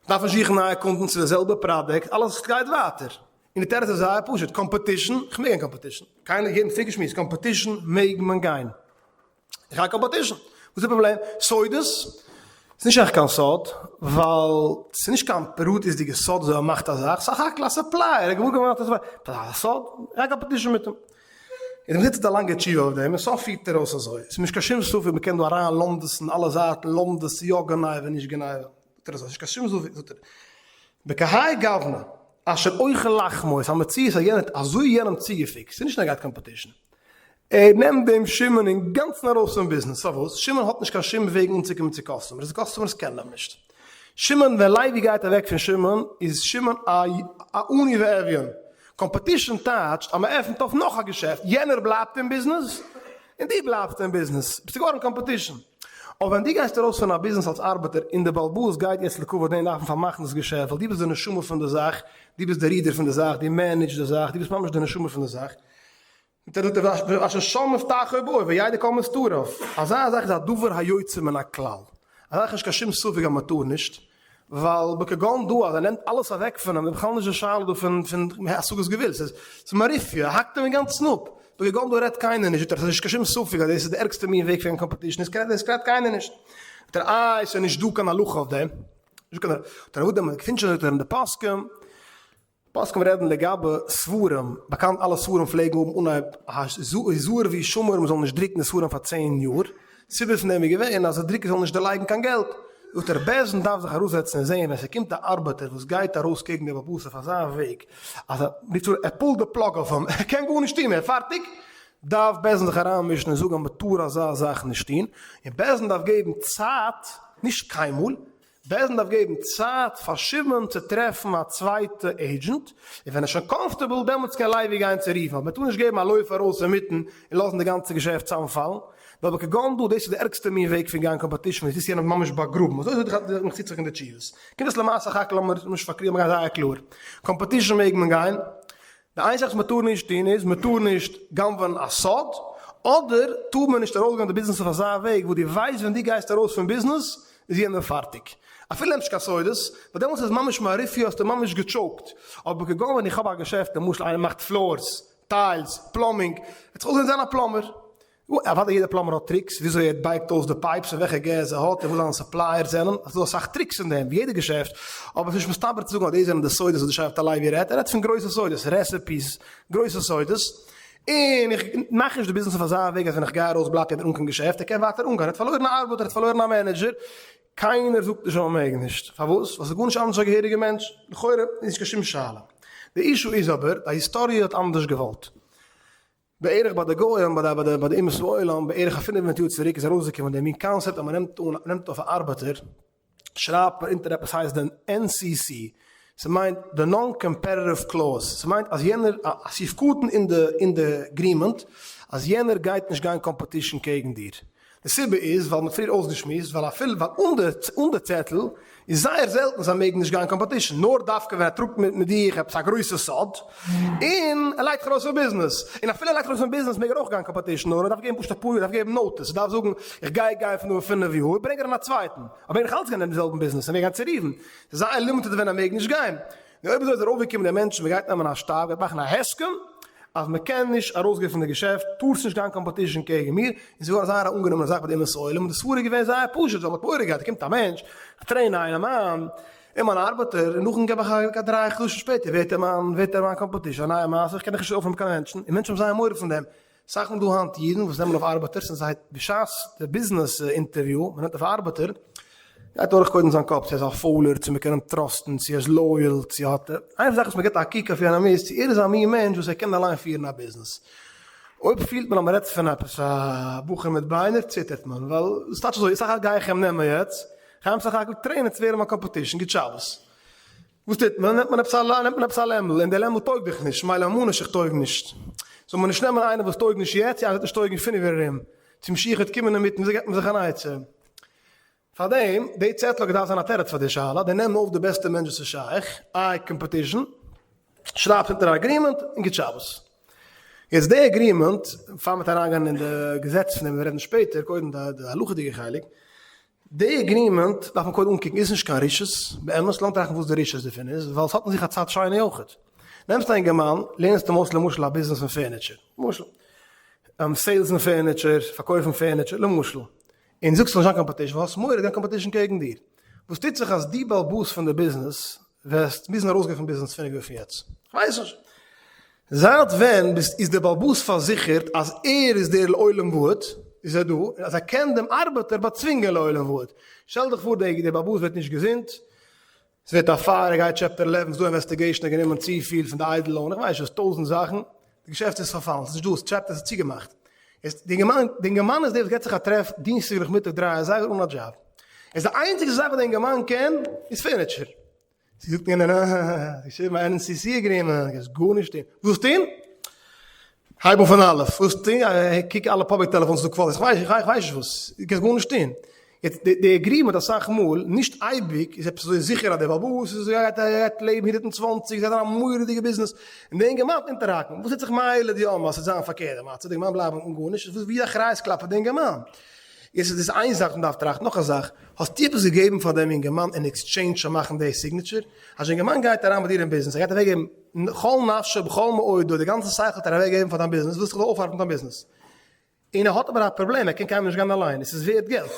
כ'דארף נישט זוכן נייע קונדן, ס'איז די זעלבע product, אלעס גייט ווייטער. און די תירוץ איז זייער פשוט, competition, כ'מעג גיין competition, קיינער יעדן צוריקגעשמועסט, competition מעג מען גיין. איך גיי competition, וואס איז די פראבלעם? סודות? ס'איז נישט עכט קיין סוד, ווייל ס'איז נישט קיין פרטיות'דיגע סוד וויאזוי ער מאכט א זאך, סך הכל א supplier, ער האט געוואר געווארן אז ס'איז א סוד, איך גיי competition מיט אים. און דער מציאות האט א לאנגע תשובה אויף דעם, און סוף פירט ער אויס אזוי, ס'איז נישט קיין שום ספק, מ'קען דא אריין לומדות אין אלע זייטן, לומדות יא גניבה נישט גניבה, זאגט ער אזוי, ס'נישט קיין שום ספק, זאגט ער, בכהאי גוונא, אשר אוכל לחמו, ס'איז א מציאות אז יענער האט אזוי יענעם צוגעפיקסט, ס'איז נישט נאר געהאט competition, ער נעמט דעם שמעון אינגאנצן ארויס פון ביזנעס, פארוואס? שמעון האט נישט קיין שום וועג אנצוקומען צו customers, די customers קענען אים נישט. שמעון, ווען לוי גייט אוועק פון שמעון, איז שמעון א עני ואביון. competition טייטשט אז מען עפנט אויף נאך א געשעפט, יענער בלייבט אין ביזנעס, און דו בלייבסט אין ביזנעס, ביסטו געווארן competition. אבער ווען דו גייסט ארויס פון א ביזנעס אלס ארבעטער, און דער בעל הבית גייט יעצט לכבוד דעם דארפן פארמאכן דאס געשעפט, ווייל דו ביסט די נשמה פון די זאך, דו ביסט דער רודער פון די זאך, דו manage סט די זאך, דו ביסט ממש די נשמה פון די זאך, אשר שם מבטחו בו וידע כל מסתריו, אזא זאך איז א דבר היוצא מן הכלל, אזא זאך איז נישט קיין שום ספק אז מען טאר נישט, ווייל בכגון דא אז ער נעמט אלעס אוועק פון אים איז בכלל נישט די שאלה דא פון השגת גבול, ס'איז מעריפיא, ער האקט אים אינגאנצן אפ, בכגון דא רעדט קיינער נישט, זאגט ער ס'איז נישט קיין שום ספק אז דאס איז די ערגסטע מין וועג פון competition, דאס רעדט קיינער נישט, זאגט ער איי ס'איז נישט דא קיין הלכה אויף דעם, זאגט ער אוודאי מען געפינט שוין זאגט ער אין די פוסקים. פוסקים רעדן לגבי ספרים, באקאנט אלע ספרים פלעגן האבן אנהייב הזהר והשמר מ'זאל נישט דרוקן די ספרים פאר צען יאר, סיבה פון דעם איז געווען אז די דרוקער זאלן נישט דערלייגן קיין געלט, זאגט ער בית דין דארף זיך אראפזעצן און זען ווען ס'קומט א ארבעטער וואס גייט ארויס קעגן די בעל הבית אויף אזא וועג אז ער רופט אן ער pull ט די plug אויף אים ער קען גארנישט טון מער פארטיג, דארף בית דין זיך אריינמישן און זאגן אז מ'טאר אזא זאך נישט טון, און בית דין דארף געבן צייט, נישט קיינמאל, בית דין דארף געבן צייט פאר שמעון צו טרעפן א צווייטע agent, און ווען ער איז שוין comfortable דעמאלטס קען לוי גיין צו ראובן, אבער מען טאר נישט געבן א לויף ארויס אינמיטן און לאזן די גאנצע געשעפט צאמפאלן, ווייל בכגון דא דאס איז די ערגסטע מין וועג פון גיין competition ווען דו טוסט יענעם ממש באגראבן, אזוי זאגט די מחצית זיך אין די תשובות. קומט עס למעשה סך הכל לאמיר נישט פארקריכן לאמיר גיין זייער קלאר, competition מעג מען גיין, די איין זאך וואס מען טאר נישט טון איז מען טאר נישט גנב'ען א סוד, אדער טאר מען נישט ארויסגיין די ביזנעס אויף אזא וועג וואס דו ווייסט ווען דו גייסט ארויס פון ביזנעס איז יענער פארטיג. אפילו נעמסט נישט קיין סודות, ווייל דעמאלטס איז ממש מעריפיא האסטו ממש גע choke ט. אבער כגון ווען איך האב א געשעפט למשל איינער מאכט floors, tiles, plumbing, ער האט זיך אויסגעלערנט זיין א plumber. אוודאי יעדער plumber האט tricks וויאזוי ער בייגט אויס די pipes און וועלכע געז ער האט און וואס זיינע suppliers זענען, ס'איז דא אסאך tricks אין דעם ווי יעדע געשעפט, אבער ס'איז נישט מסתבר צו זאגן אז דאס זענען די סודות וואס די שבט הלוי רעדט, ער רעדט פון גרויסע סודות, recipes, גרויסע סודות, און איך מאך נישט די ביזנעס אויף אזא וועג אז ווען איך גיי ארויס בלייבט יענער אן קיין געשעפט, ער קען ווייטער אנגיין, ער האט פארלוירן א ארבעטער, ער האט פארלוירן א manager, קיינער זאגט נישט אז מ'מעג נישט, פארוואס? ווייל ס'איז גארנישט אנדערש א געהעריגע מענטש, לכאורה איז נישט קיין שום שאלה. די issue איז אבער, די היסטאריע האט אנדערש געוואלט. בערך ביי די גוים, ביי די ביי די אומות העולם, בערך א 500 יאר צוריק איז ארויסגעקומען די מין קאנצעפט אז מען נעמט אן, נעמט אויף א ארבעטער, שרייבט מען אונטער עפעס הייסט די NCC, ס'מיינט די Non Competitive Clause, ס'מיינט אז יענער, א סעיף קטן אין די אין די agreement, אז יענער גייט נישט גיין competition קעגן דיר. די סיבה איז ווייל מ'האט פריער אויסגעשמועסט ווייל אפילו ווייל אן די אן די צעטל איז זייער זעלטן זיי מעגן נישט גיין competition נאר דווקא ווען ער טראגט מיט מיט דיך עפעס א גרויסע סוד און ער לייגט דיך ארויס פון ביזנעס און אפילו ער לייגט דיך ארויס פון ביזנעס מעג ער אויך גיין competition נאר ער דארף געבן פשוט אפאר יאר ער דארף געבן notice ער דארף זאגן איך גיי גיין פון דא אין פינף יאר ברענג אריין א צווייטן אבער ער נאך אלץ גיין אין דעם זעלבן ביזנעס ער מעג גיין צו ראובן ס'איז זייער limited ווען ער מעג נישט גיין. נו אויב אזוי איז ארויפגעקומען דער מענטש מען גייט נעמען א שטר גייט מאכן א הסכם אז מען קען נישט ארויסגיין פון די געשעפט טארסט נישט גיין competition קעגן מיר און ס'איז געווארן זייער א אנגענומענע זאך ביי די אומות העולם און די סברה איז געווען זייער פשוט ווייל מ'האט מורא געהאט קומט א מענטש איך train איינעם איין און מיין ארבעטער און נאכן געב איך א דריי חדשים שפעטער ווערט ער מיין ווערט ער מיין competition א נייע מעשה איך קען דאך נישט אויפנעמען קיין מענטשן און מענטשן האבן זייער מורא פון דעם סאך מאל דא היינט אידן וואס נעמען אויף ארבעטערס און זיי בשעת די ביזנעס אינטערוויו מען נעמט אויף א ארבעטער גייט דורך קודם זיין קאפ צו ער איז א פוילער צו מען קען אים trust ן צו ער איז loyal צו האט ער איין זאך וואס מען געבט א קוק אויף יענעם איז צו ער איז א מין מענטש וואס ער קען אליין פירן א ביזנעס אויב פילט מען אז מען רעדט פון עפעס א בחור מיט ביינער ציטערט מען ווייל ס'טייטש אזוי סך הכל גיי איך אים נעמען יעצט כ'גיי אים סך הכל train ען צו ווערן מיין competition גוט שבת. וואס טוט מען? נעמט מען עפעס א נעמט מען עפעס א לעמל, און דער לעמל טויג דיך נישט, מילא ממה נפשך טויג נישט. זאל מען נישט נעמען איינער וואס טויג נישט יעצט, יענער וועט נישט טויגן פינף יאר ארום. צו משיח וועט קומען אינמיטן, וויאזוי געבט מען זיך אן עצה? פארדעם, די צעטל האט געדארפט זיין א תירוץ פאר די שאלה, די נעם אויף די בעסטע מענטש וואס איז שייך, איי competition. שרייבסט אונטער א agreement און גוט שבת. יעצט די agreement, פאר מ'וועט אריינגיין אין די געזעץ פון דעם וועט מען רעדן שפעטער, קודם די הלכה'דיגע חלק, די agreement דארף מען קודם אנקוקן איז נישט קיין רשעות, באמת לאמיר טראכטן וואס די רשעות דערפון איז, ווייל עס האט אין זיך א צד שני אויכעט. נעמסט א אינגערמאן, לערנסט אים אויס למשל א ביזנעס פון furniture, למשל, sales אין furniture, פארקויפן furniture, למשל, און זאגסט ס'זאל נישט זיין competition, ווייל האסט מורא גיין competition קעגן דיר. וואס טוט זיך אז דו בעל הבית פון די ביזנעס וועסט מוזן ארויסגיין פון ביזנעס פינף יאר פון יעצט? כ'ווייס נישט. זייט ווען ביסט איז דער בעל הבית פארזיכערט אז ער איז דער לעולם ועד, איז ער דא, און אז ער קען דעם ארבעטער באצווינגען לעולם ועד. שטעל דיך פאר דער בעל הבית ווערט נישט געזונט, ס'ווערט א פייער, ער גייט chapter eleven, ס'דא investigation, ער האט גענומען צופיל פון די EIDL loan, איך ווייס נישט וואס, טויזענט זאכן, די געשעפט איז פארפאלן, ס'איז נישט דא, chapter איז צוגעמאכט. איז די אינגערמאן, די אינגערמאן איז דער וואס געט זיך א טרעף דינסטאג נאכמיטאג דריי אזייגער אן א דזשאב. איז די איינציגסטע זאך וואס די אינגערמאן קען איז furniture. זי זאגט מיר נענענענע, געשריבן א NCC agreement, קענסט גארנישט טון. וואס טון? הייב אן פון אלף, וואס טון? קוק אלע public טעלעפאנס דא קוואלס, איך ווייס איך ווייס נישט וואס, דו קענסט גארנישט טון. יעצט די agreement אסאך מאל, נישט אייביג, איז עפעס אזוי זיכער אז דער בעל הבית איז גייט גייט לעבן 120, ס'גייט זיין א מורא'דיגע ביזנעס, און די אינגערמאן וועט אונטערהאקן, וואס טוט זיך מילא די יום אז ס'וועט זיין פארקערט די מצב, די אינגערמאן בלייבן אן גארנישט, וואס ווי איז אחריות כלפי די אינגערמאן? יעצט איז דאס איין זאך מ'דארף טראכטן, נאך א זאך, האסטו עפעס געגעבן פאר דעם אינגערמאן אין exchange פאר מאכן די signature? אז די אינגערמאן גייט אריין ביי דיר אין ביזנעס, ער גייט אוועקגעבן כל נפשו בכל מאודו, די גאנצע שכל האט ער אוועקגעגעבן פאר דיין ביזנעס, ווילסט דאך אויפארבעטן דיין ביזנעס. און ער האט אבער א פראבלעם, ער קען קיינמאל נישט גיין אליין, עס איז ווערט געלט.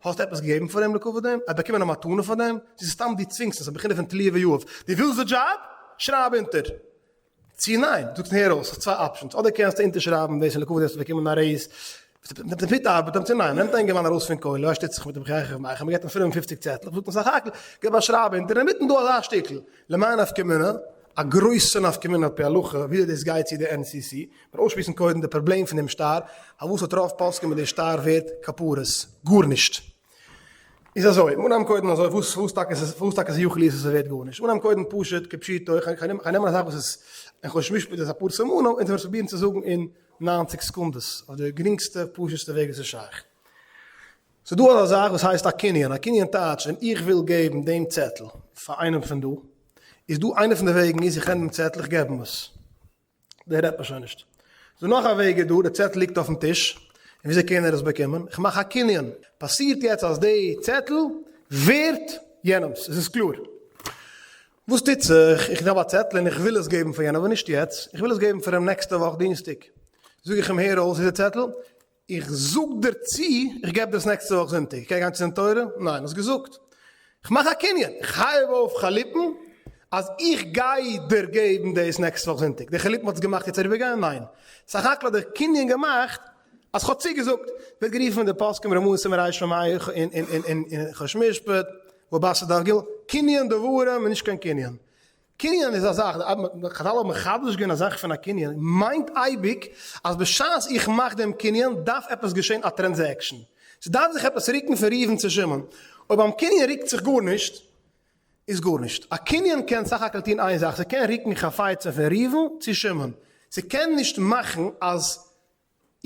האסט עפעס געגעבן פאר אים לכבוד דעם? ער האט באקומען א מתנה פאר דעם? צו ס'איז סתם דו צווינגסט אים, ס'איז א בחינה פון תלי' ויהב, דו ווילסט די דזשאב? שרייב אונטער! צו ניין? זאגסט הער אויס, האסט צוויי options, אדער קענסטו אונטערשרייבן דאס און לכבוד דאס האסטו באקומען א raise, מיט מיטארבעטער, צו ניין, נעמט א אינגערמאן ארויס פון כולל, ווייסט טוט זיך מיט דעם חייכער מייכער, מ'געט אים 55 צעטלעך, זאגט אים סך הכל, געב א שרייב אונטער, אינמיטן דא אזא שטיקל, למאי נפקא מינה, א גרויסע נפקא מינה על פי הלכה, וויאזוי דאס גייט צו די NCC, מיר אויסשמועסן קודם די פראבלעם פון דעם שטר, פארוואס האט רוב פוסקים מיט די שטר ווערט כפרות? גארנישט. איז אזוי, אנהייבן קודם אזוי, וואס וואס טאקע איז וואס טאקע איז יכול להיות אז עס ווערט גארנישט? אנהייבן קודם פשוט כפשוטו, איך איך נעם א זאך וואס איז אין חושן משפט איז אפאר סימנים, און זיי פרובירן צו זאגן אין 90 סעקונדעס, אויף די גרינגסטע פשוט'סטע וועג וואס איז שייך. ס'איז דא אזא זאך וואס הייסט א קנין, א קנין טייטש ווען איך וויל געבן דעם צעטל פאר איינעם פון דא, איז דא איינע פון די וועגן איז איך נעם דעם צעטל איך געב אים עס. דער רעדט מען שוין נישט. ס'דא נאך א וועג איז דא, די צעטל ליגט אויפן טיש, און וויאזוי קען ער עס באקומען? איך מאך א קנין. פאסירט יעצט אז די צעטל ווערט יענעמס, עס איז קלאר. וואס טוט זיך? איך האב א צעטל און איך וויל עס געבן פאר יענעם, אבער נישט יעצט, איך וויל עס געבן פאר אים נעקסטע וואך דינסטאג. זאג איך אים הער אויס, איז די צעטל, איך זאג דיר צו, איך געב דיר עס נעקסטע וואך זונטאג, איך קען גיין צו דין תורה? ניין, האסט געזאגט. איך מאך א קנין, איך הייב אויף חליפין אז איך גיי דיר געבן דאס נעקסטע וואך זונטאג. די חליפין האט עס געמאכט יעצט אריבערגיין? ניין. סך הכל האט דער קנין געמאכט אז כ'האב צוגעזאגט. ווערט גערופן אין די פוסקים רמאות און מרעיש ממאי און חושן משפט, ובבתרא דף ג, קנין דברים איז נישט קיין קנין. קנין איז א זאך, חזל האבן מחדש געווען א זאך פון א קנין, מיינט אייביג אז בשעת איך מאך דעם קנין דארף עפעס געשען א transaction, ס'דארף זיך עפעס רוקן פון ראובן צו שמעון, אויב ביים קנין רוקט זיך גארנישט, איז גארנישט. א קנין קען סך הכל טון איין זאך, ס'קען רוקן חפצים פון ראובן צו שמעון, ס'קען נישט מאכן אז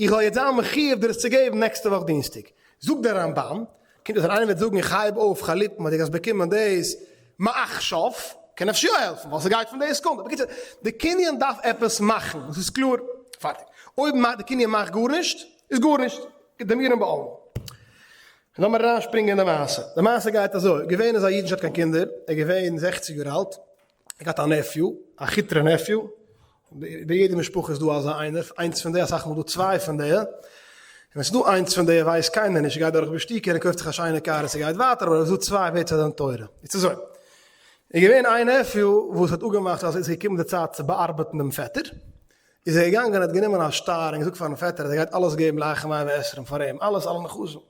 איך וועל יעצט זיין מחיוב דיר עס צו געבן נעקסטע וואך דינסטאג. זאגט דער רמב"ם, קומט אויס אז איינער וועט זאגן איך הייב אויף חליפין אז דו גייסט באקומען דאס מעכשיו, קען אפשר יא העלפן ווייל ס'גייט פון די סעקונדע. בקיצור, די קנין דארף עפעס מאכן, דאס איז קלאר. פארטיג. אויב די קנין מאכט גארנישט, איז גארנישט. דמיון בעלמא. לאמיר אריינשפרינגען אין די מעשה. די מעשה גייט אזוי, געווען איז א איד נישט האט קיין קינדער, ער איז געווען זעכציג יאר אלט, ער געהאט א nephew, א כיטרע nephew, ביי יעדע משפחה איז דא אזא איינער, איינס פון די, אסאך מאל דא צוויי פון די, און ווען ס'איז דא איינס פון די ווייסט קיינער נישט, גייט דורך בשתיקה און קויפט זיך א שיינע קאר און ס'גייט ווייטער, אבער ווען ס'איז דא צוויי ווערט ס'איז א דין תורה. איז אזוי, איז געווען איין nephew וואס האט אפגעמאכט אז עס איז געקומען די צייט צו באארבעטן דעם פעטער, איז ער געגאנגען און האט גענומען א שטר און געזאגט פארן פעטער אז ער גייט אלעס געבן לאחר מאה ועשרים פאר אים, אלעס אלע נכסים.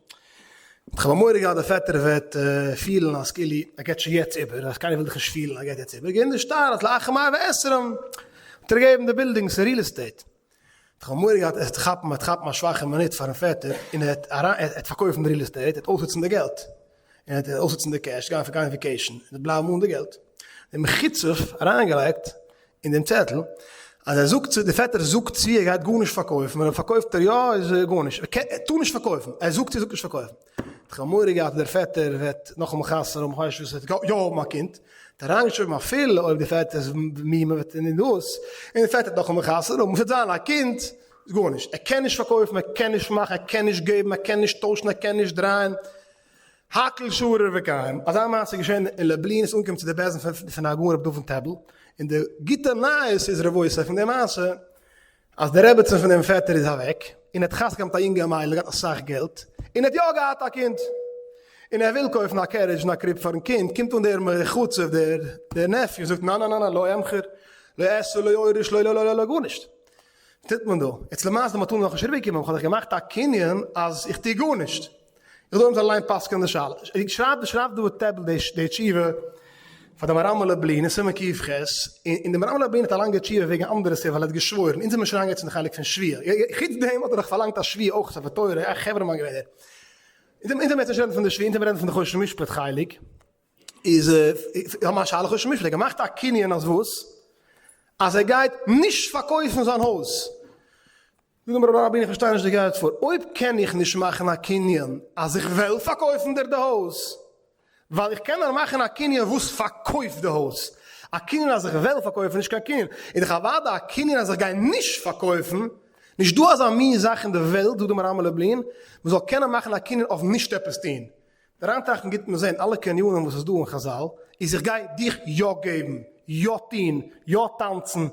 איך האב מורא געהאט דער פעטער וועט פילן אז כאילו ער געבט שוין יעצט איבער, אז קיינער וויל דאך נישט פילן אז ער געבט יעצט איבער, געבן די שטר אז לאחר מאה ועשרים וועט ער געבן די buildings און real estate. איך האב מורא געהאט ער וועט כאפן, ער וועט כאפן א שוואכע מינוט פארן פעטער און ער וועט פארקויפן די real estate, ער וועט אויסנוצן די געלט, און ער וועט אויסנוצן די cash, גיין גיין vacation, און בלייבן אן די געלט. דער מחוצף אריינגעלייגט אין דעם צעטל אז ער זאגט צו, דער פעטער זאגט צו ער גייט גארנישט פארקויפן, און אויב פארקויפט ער יא איז גארנישט, ער טאר נישט פארקויפן, ער זאגט צו ער זאגט נישט פארקויפן. איך האב מורא געהאט אז דער פעטער וועט נאכאמאל חתונה האבן, כ'ווייס נישט וואס, ער וועט יא האבן א קינד. האט אריינגעשריבן אפילו אויב די פעטער איז מומע וועט און דאס, און די פעטער וועט נאכאמאל חתונה האבן, עס וועט זיין א קינד, איז גארנישט, ער קען נישט פארקויפן, ער קען נישט מאכן, ער קען נישט געבן, ער קען נישט טוישן, ער קען נישט דרייען, הכל שריר וקיים. אזא מעשה איז געשען אין לובלין, עס איז אנגעקומען צו די בית דין פון הגאון רבי דוד טעבל, און די גוטע נייעס איז רבותי פון די מעשה, אז די רעבעצין פון דעם פעטער איז אוועק, און ער האט חתונה געהאט מיט א יונגע מיידל, געהאט אסאך געלט, און ער האט יא געהאט א קינד, און ער וויל קויפן א carriage און א crib פארן קינד, קומט אן דער חצוף דער דער nephew און זאגט ניין ניין ניין לא אמכר, לא אעשה לא אוריש לא לא לא לא גארנישט. וואס טוט מען דא? יעצט למעשה די מתנה איז נאכנישט אריבערגעקומען, איך האב דאך געמאכט א קנין אז איך טו גארנישט. איך זאל אים אליין פסק'ענען די שאלה. שרייבט שרייבט דא טעבל די תשובה פאר די מהר"ם מלובלין אין סימן ק"ח, און די מהר"ם מלובלין האט א לאנגע תשובה וועגן אנדערע סיבה ווייל ער האט געשוואוירן, אונז זעמיר שוין אריינגעגאנגען צו די חלק פון שבועה, חוץ דעם האט ער דאך פארלאנגט א שבועה אויך ספר תורה, א חברה מאן געווען ער. אונז זעמיר יעצט נישט רעדן פון די שבועה, אונז זעמיר רעדן פון די חושן משפט חלק, איז האבן א שאלה חושן משפט, ער האט געמאכט א קנין אז וואס? אז ער גייט נישט פארקויפן זיין הויז. זאג מיר רבי איך פארשטיי נישט די גייט פאר, אויב קען איך נישט מאכן א קנין אז איך וועל פארקויפן דיר די הויז, ווייל איך קען נאר מאכן א קנין וואס פארקויפט די הויז, א קנין אז איך וועל פארקויפן איז נישט קיין קנין, איז דאך אוודאי א קנין אז איך גיי נישט פארקויפן, נישט דא אזא מין זאך אין די וועלט זאגט די מהר"ם מלובלין, מען זאל קענען מאכן א קנין אויף נישט עפעס טון, אריינטראכטן גוט מיר זעהן אלע קנינים וואס איז דא אין חזל איז איך גיי דיך יא געבן, יא טוהן, יא טאנצן,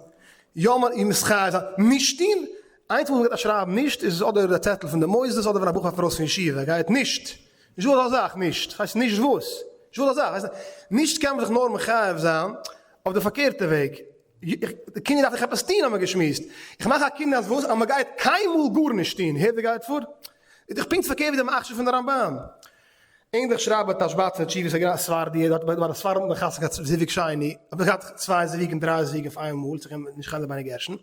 יא מתחייב זיין, נישט טוהן, איינס וואס מ'גייט שרייבן נישט איז אדער די צעטל פון די מוסדות אדער ווען א בחור פארט ארויס פון ישיבה גייט נישט, נישט דא אזא זאך נישט, ס'הייסט נישט וואס? נישט דא אזא זאך, נישט קען מען זיך נאר מחייב זיין אויף די פארקערטע וועג, די קינדער דארף איך עפעס טוהן האבן מיר געשמועסט, איך מאך א קינד אז וואס? אז מ'גייט קיינמאל גארנישט טוהן, הערט ווי גייט פאר? איז דאך פונקט פארקערט ווי די מהרש"א פון די רמב"ן. ענדליך שרייבט דער תשב"ץ אין תשובות הגר"א ספרדי, דארט ביי די ספרדים האט מען חתונה געהאט זיווג שני, האט מען געהאט צוויי זיווגים דריי זיווגים אויף איין מאל, זיך נישט חייב רבינו גרשון.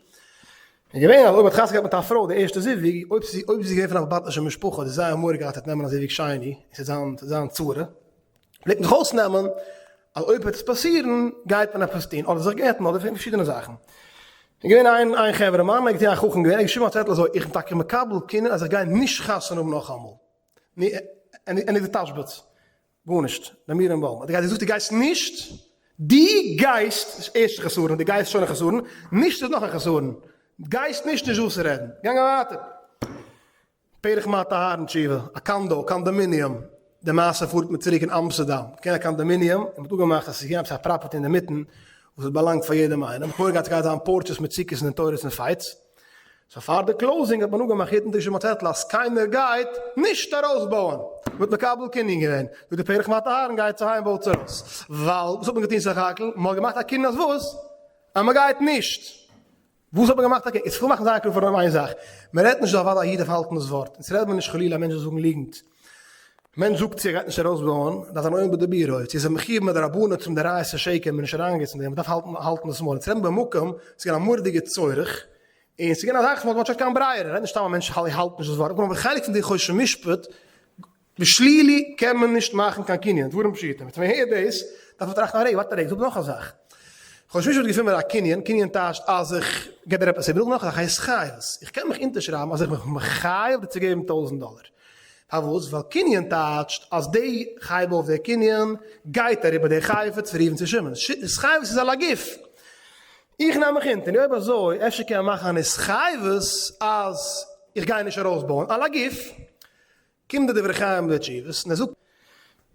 איז געווען אז אויב האט חתונה געהאט מיט א פרוי די ערשטע זיווג, אויב זי אויב זי איז געווען פון א באלעבאטישע משפחה האט זי זייער מורא געהאט צו נעמען א זיווג שני, עס וועט זיין זיין צרה. פלעגט מען זיך אויסנעמען אז אויב וועט עס פאסירן גייט מען עפעס טון, אדער זיך גט'ן אדער פארשידענע זאכן. איז געווען איין איין חברה מאן, ער איז א חכם געווען, ער האט געשריבן א צעטל אזוי, איך בין טאקע מקבל קנין אז איך גיי נישט חתונה האבן נאכאמאל. נו, ענדיגט די תשבץ, גארנישט, לאמיר אים בויען. האט ער געזאגט דו גייסט נישט, דו גייסט, איז ערשט חסרון, דו גייסט שוין א חסרון, נישט איז נאך א חסרון, גייסט נישט נישט דא צו רעדן. גאנגען ווייטער. פרח מטה אהרן תשובה, א condo, condominium, די מעשה פארט מיר צוריק אין אמסטערדאם, געווען א condominium, און מ'האט אפגעמאכט אז ס'איז געווען עפעס א property אינדערמיטן וואס האט באלאנגט פאר יעדעם איינעם, מ'האט מורא געהאט ס'גייט זיין porches מיט סוכות און תורות און fights, so פאר די closing האט מען אפגעמאכט יעדן טיש און א צעטל אז קיינער גייט נישט ארויסבויען, מ'האט מקבל קנין געווען, זאגט די פרח מטה אהרן גייטס אהיים בויטס ארויס, ווייל וואס האט מען געטון סך הכל? מ'האט געמאכט א קנין אז וואס? אז מ'גייט נישט! וואס האט מען געמאכט אקעי, איז כ'וויל מאכן זייער קלאר פאר איין זאך, מען רעדט נישט דא אוודאי א איד דארף האלטן דאס ווארט, אונז רעדט מען נישט חלילה א מענטש זאל זאגן ליגנט, מענטש זאגט צו ער גייט נישט ארויסבויען, דארף זיין עומד בדיבורו, צו איז ער מחיוב מדרבנן צום דאורייתא שקר, מען נישט אריינגיין צו דעם, מען דארף האלטן האלטן דאס מויל, אונז רעדן במקום, ס'איז געווען א מורא'דיגע צורך, און ס'איז געווען א זאך וואס מען האט נישט קיין ברירה, רעדט נישט סתם א מענטש האלט נישט דאס ווארט, אבער חלק פון די חושן משפט בשלילי קען מען נישט מאכן קיין קנין, דברים פשוטים. ווען מען הערט דאס, דארף מען טראכטן א רגע, ווארט א רגע, זאג נאך א זאך. כ'האב שוין געפונען א קנין, קנין טייטשט אז איך גיב דיר עפעס איבער, נאך א זאך הייסט חייבות. איך קען מיך אונטערשרייבן אז איך בין מחייב דיר צו געבן טויזענט דאלער. פארוואס? ווייל קנין טייטשט אז די חייב אויף די קנין גייט אריבער די חפץ פון ראובן צו שמעון. התחייבות איז על הגוף. איך נעם מיך אונטער, און אויב אזוי, אפשר קען מען מאכן אן התחייבות אז איך גיי נישט ארויסבויען על הגוף. קומט דער דברי חיים מיט די תשובות און ער זאגט,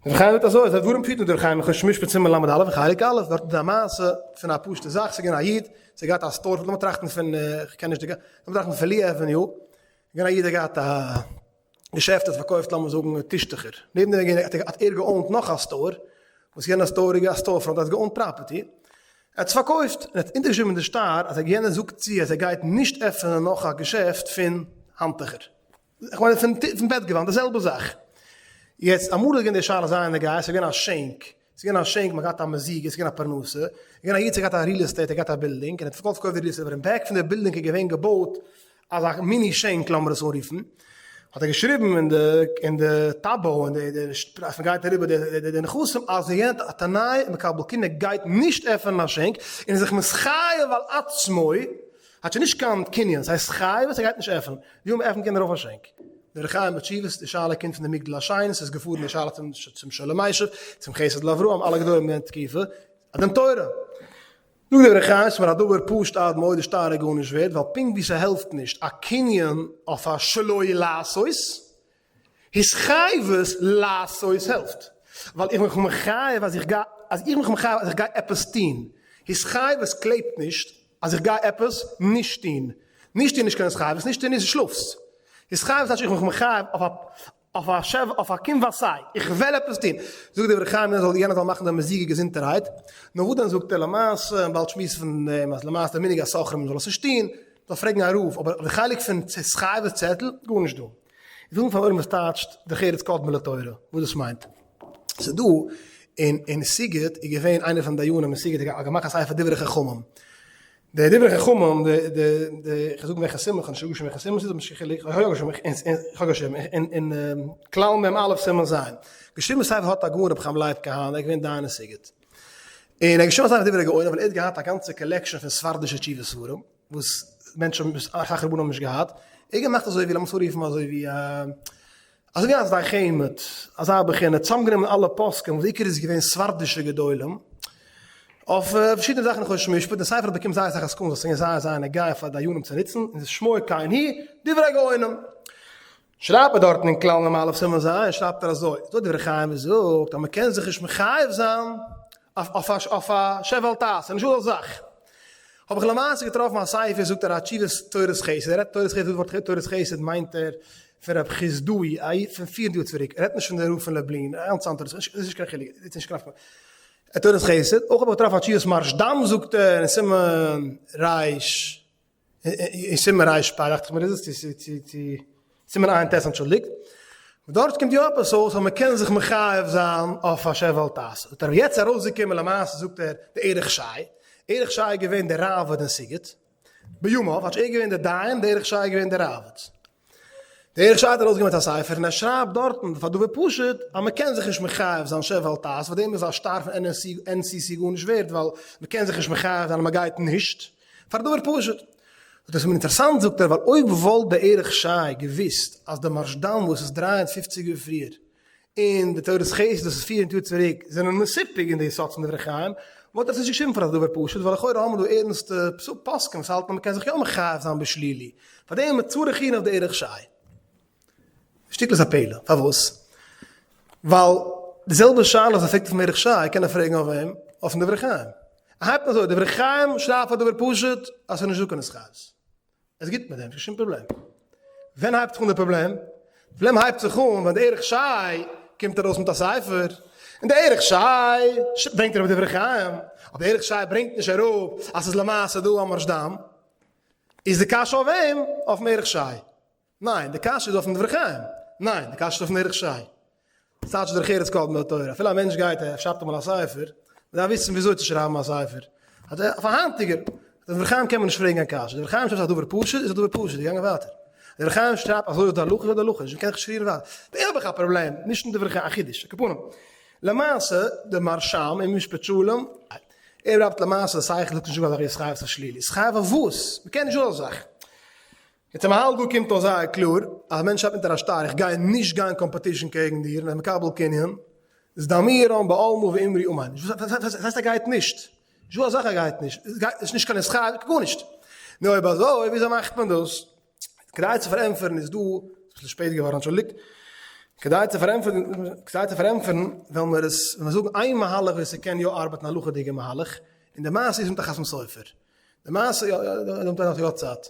דברי חיים זאגט אזוי, עס איז דברים פשוטים דברי חיים חושן משפט סימן ל"א אין חלק א', דארט איז א מעשה פון א פשוטע זאך, ס'איז געווען א איד, ס'האט געהאט א store, לאמיר טראכטן פון, איך קען נישט די, לאמיר טראכטן פון לי עוועניו, געווען א איד האט געהאט א געשעפט האט פארקויפט לאמיר זאגן טישטוכער, נעבן דעם האט ער גע own ט נאך א store, וואס יענע store איז געווען א store front, ער האט גע own ט property, ער האט עס פארקויפט, און ער האט אונטערגעשריבן אין די שטר אז יענער זאגט צו אז ער גייט נישט עפענען נאך א געשעפט פון האנטוכער. איך מיין פון פון בעט געוואנט די זעלבע זאך. יעצט אמאל איז געווען די שאלה זייער נוגע, עס איז געווען א שענק, עס איז געווען א שענק, מען האט געהאט א מזיג, עס איז געווען א פרנסה, איז געווען א איד וואס האט געהאט א real estate, ער האט געהאט א בילדינג, און ער האט פארקויפט די real estate, אבער אין back פון די בילדינג איז געווען געבויט אזא mini שענק לאמיר עס אנרופן, האט ער געשריבן אין די אין די טאבו אין די די אז מען גייט אריבער די די די נכסים אז יענער האט א תנאי מקבל קנין גייט נישט עפענען א שענק, און איז זיך מתחייב על עצמו האט שוין נישט קיין קנין, ס'הייסט חייב ער גייט נישט עפענען, ווי אויב מ'עפנט קען ער אויף א שענק. דער חיים בתשובות, די שאלה קומט פון די מגדל השן, ס'איז געפארן די שאלה צום צום שואל ומשיב, צום חסד לאברהם, אלע גדולים אין יענע תקופה. א דין תורה. זאגט דער דברי חיים ס'איז מיר א דבר פשוט עד מאוד די שטר איז גארנישט ווערט ווייל פונקט ווי ס'העלפט נישט א קנין אויף א שלא לעשות התחייבות לעשות העלפט ווייל איך בין מיך מחייב אז איך גיי אז איך בין מיך מחייב אז איך גיי עפעס טון התחייבות קלעבט נישט אז איך גיי עפעס נישט טון נישט טון נישט קיין התחייבות נישט טון איז שלאפסט התחייבות טייטש איך בין מיך מחייב אויף א אויף א שב אויף א קום ועשה, איך וועל עפעס טון, זאגט דברי חיים יענער זאל יענער זאל מאכן די מזיגה געזונטערהייט, נו וואס דען זאגט ער למעשה, און באלד שמועסן פון דעם אז למעשה די מנהג הסוחרים מען זאל עס נישט טון, זאל פרעגן א רב, אבער די חלק פון התחייבות צעטל, גארנישט דא. איך זאג פארן עולם וואס טייטשט דרך ארץ קדמה לתורה, וואס דאס מיינט. ס'איז דא אין אין סיגוט איז געווען איינער פון דיינים אין סיגוט האט געמאכט א ספר דברי חכמים, די דברי חכמים, די די די, איך זאג וועלכע סימן, איך האב נישט געשריבן וועלכע סימן ס'איז, אבער נישט קיין חילוק, איך האב יא געשריבן, איך האב געשריבן, אין אין כלל מ א סימן ז', געשריבן ספר האט הגאון רבי חיים לייב כהנא, ער איז געווען דיין אין סיגוט, און ער האט געשריבן א ספר דברי גאונים ווייל ער האט געהאט א גאנצע collection פון ספרדישע תשובה ספרים, וואס מענטשן האבן, אסאך רבנים האבן נישט געהאט, ער האט געמאכט אזוי ווי, לאמיר עס אנרופן אזוי ווי א. אזוי ווי א שדי חמד, אזא בחינה, צוזאמגענומען אלע פוסקים וואס עיקר איז געווען ספרדישע גדולים, אויף פארשידענע זאכן אין חושן משפט, די ספר האט באקומען זייער אסאך הסכמות ווייל ס'איז געווען זייער זייער נוגע פאר דיינים צו נוצן, און שמו כן הוא, דברי גאונים. שרייבט ער דארטן אין כלל מ א סימן ז' שרייבט ער אזוי, ס'דא דברי חיים וואס זאגט אז מ'קען זיך נישט מחייב זיין אויף א שב ואל תעשה, נישטא אזא זאך. האב איך למעשה געטראפן א ספר זאגט ער א תשובת תורת חסד, ער רעדט תורת חסד, דאס ווארט תורת חסד מיינט ער פון רב חסדאי א איד פון 400 יאר צוריק, ער רעדט נישט פון דער רב פון לובלין, א גאנץ אנדערע, ס'איז נישט קיין חילוק, איז נישט קיין נפקא מינה. תורת חסד, אויך האב איך געטראפן א תשובת מהרשד"ם זאגט ער אין סימן ר' אין סימן ר' פ דאכט זיך מיר איז עס, צו צו צו סימן ע"ט אנטשולדיגט, דארט קומט יא עפעס אויס אז מ'קען זיך מחייב זיין אויף א שב ואל תעשה, זאגט ער יעצט ארויסגעקומען למעשה זאגט ער די ערך שי, ערך שי איז געווען דער ראב"ד אין סיגוט, בימיו האט ער געווען דער דיין, די ערך שי איז געווען דער ראב"ד. די ערך שי האט ארויסגעגעבן א ספר און ער שרייבט דארטן פאר דבר פשוט אז מ'קען זיך נישט מחייב זיין שב ואל תעשה, פאר דעם איז א שטר פון NCC גארנישט ווערט ווייל מ'קען זיך נישט מחייב זיין אז מ'גייט נישט, פאר דבר פשוט. דאס איז מיר אינטערעסאנט זאגט ער ווייל אויב וואלט די ערך שי געוויסט אז די מהרשד"ם וואס איז 53 יאר פריער און די תורת חסד וואס איז 400 יאר צוריק זענען מסופק אין די יסוד פון דברי חיים וואלט ער עס נישט געשריבן פאר א דבר פשוט ווייל לכאורה האבן מיר דא ערנסטע פוסקים וואס האלטן אז מ'קען זיך יא מחייב זיין בשלילי פארדעם איז צריך עיון אויף די ערך שי. שטיקל איז א פלא, פארוואס? ווייל די זעלבע שאלה וואס ער פרעגט אויפן ערך שי קען ער פרעגן אויף וועם? אויפן דברי חיים. ער הייבט אן אזוי, דברי חיים שרייבט פאר דבר פשוט אז ס'איז נישט דא קיין התחייבות. עס איז גוט מיט דעם, נישט קיין שום פראבלעם. ווען הייבט זיך אן די פראבלעם? די פראבלעם הייבט זיך אן ווען די ערך שי קומט ארויס מיט א ספר, און די ערך שי ברענגט אראפ דברי חיים, אבער די ערך שי ברענגט נישט אראפ אז ס'איז למעשה דא א מהרשד"ם. איז די קשיא אויף וועם? אויפן ערך שי. ניין, די קשיא איז אויפן דברי חיים. ניין, די קשיא איז אויפן ערך שי. ס'טייטש דרך ארץ קדמה לתורה. אפילו א מענטש גייט ער שרייבט אמאל א ספר, מ'דארף וויסן וויאזוי צו שרייבן א ספר. אז אויף א היינטיגער, די דברי חיים קען מען נישט פרעגן קיין קשיא. די דברי חיים שרייבט א דבר פשוט, איז א דבר פשוט, געגאנגען ווייטער. די דברי חיים שרייבט אזוי איז די הלכה, אזוי איז די הלכה, נישט מ'קען זיך נישט רירן ווייטער. דא האב איך א פראבלעם, נישט אין דברי חיים, א חידוש, על כל פנים. למעשה, די מהרש"ם אין משפט שלום, ער בלייבט למעשה, שכל זאגט נישט דא אזא זאך ווי התחייבות השלילי. התחייבות אויף וואס? מ'קען נישט אזא זאך. יעצט א מהלך דא קומט אויס זייער קלאר, אז א מענטש שרייבט אונטער א שטר איך גיי נישט גיין competition קעגן דיר און איז מקבל קנין, איז דאמירן בעלמא ואמרי אמן. וואס הייסט ער גייט נישט? נישט דא א זאך ער גייט נישט, עס איז נישט קיין התחייבות, גארנישט. נו אויב אזוי וויאזוי מאכט מען דאס? כדי צו פארענטפערן איז דא, אביסל שפעט געווארן אנטשולדיגט, כדי צו פארענטפערן, כדי צו פארענטפערן וועלן מיר עס, וועלן מיר זאגן איין מהלך ווי ס'קען יא ארבעטן א הלכה'דיגע מהלך, און די מעשה איז מיט א חתם סופר. די מעשה יא יא יא נאך יא צייט.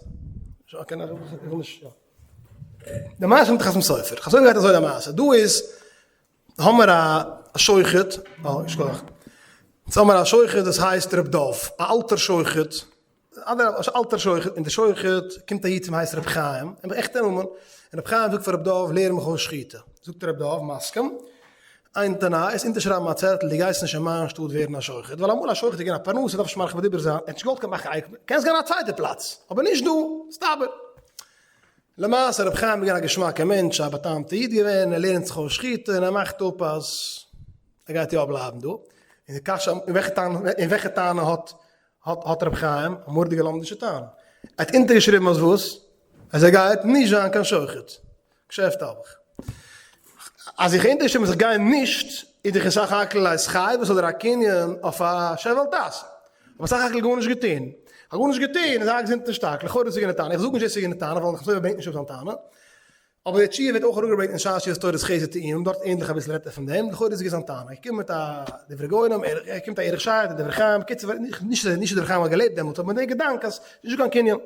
די מעשה מיט חתם סופר. חתם סופר גייט אזוי די מעשה. דא איז האמער א שוחט, אה שכוח. יעצט האמער א שוחט וואס הייסט ר' דוב, א אלטער שוחט, אדער א אלטער שוחט, און די שוחט קומט א איד צום הייסט ר' חיים, און עכטע נאמען, און ר' חיים זאגט פאר ר' דוב לערן מיך אויס שחיטה. זאגט ר' דוב מסכים. איין תנאי איז אונטערשרייבן א צעטל דו גייסט נישט אין מיין שטאט ווערן א שוחט, ווייל אמאל א שוחט איז געווען א פרנסה דארף נישט מרחיב בדיבור זיין, ער האט נישט געוואלט קיין מאכן אייגענע, קענסט גיין א צווייטע פלאץ, אבער נישט דא, מסתבר. למעשה רבי חיים איז געווען א געשמאקע מענטש, א באטאמטע איד געווען, ער לערנט זיך אויס שחיטה און ער מאכט אפ אז ער גייט יא בלייבן דא, און די קשיא, און וועלכע טענה, און וועלכע טענה האט האט רבי חיים? א מורא'דיגע לומדישע טענה, ער האט אונטערגעשריבן אז וואס? אז ער גייט נישט זיין קיין שוחט. געשעפט האב איך. אז איך אונטערשריבן אז איך גיי נישט. איז דאך אין סך הכל א התחייבות אדער א קנין אויף א שב ואל תעשה. אבער סך הכל גארנישט געטון. כ'האב גארנישט געטון, זיי געזונט און שטארק. לכאורה איז עס געווען די טענה. איך זאג נישט דאס איז געווען די טענה, ווייל חתם סופר ברענגט נישט אפ זיין טענה. אבער די תשובה ווערט אויך אראפגעברענגט אין שער תשובות תורת חסד טעמים, דארט ענדליך אביסל רעדט ער פון דעם, לכאורה איז עס געווען זיין טענה. ער קומט מיט א דברי גאונים, ער קומט א ערך שייער, די דברי חיים, בקיצור, נישט נישט די דברי חיים האט געלעבט דעמאלטס, אבער מיט די געדאנק אז ס'איז נישטא קיין קנין.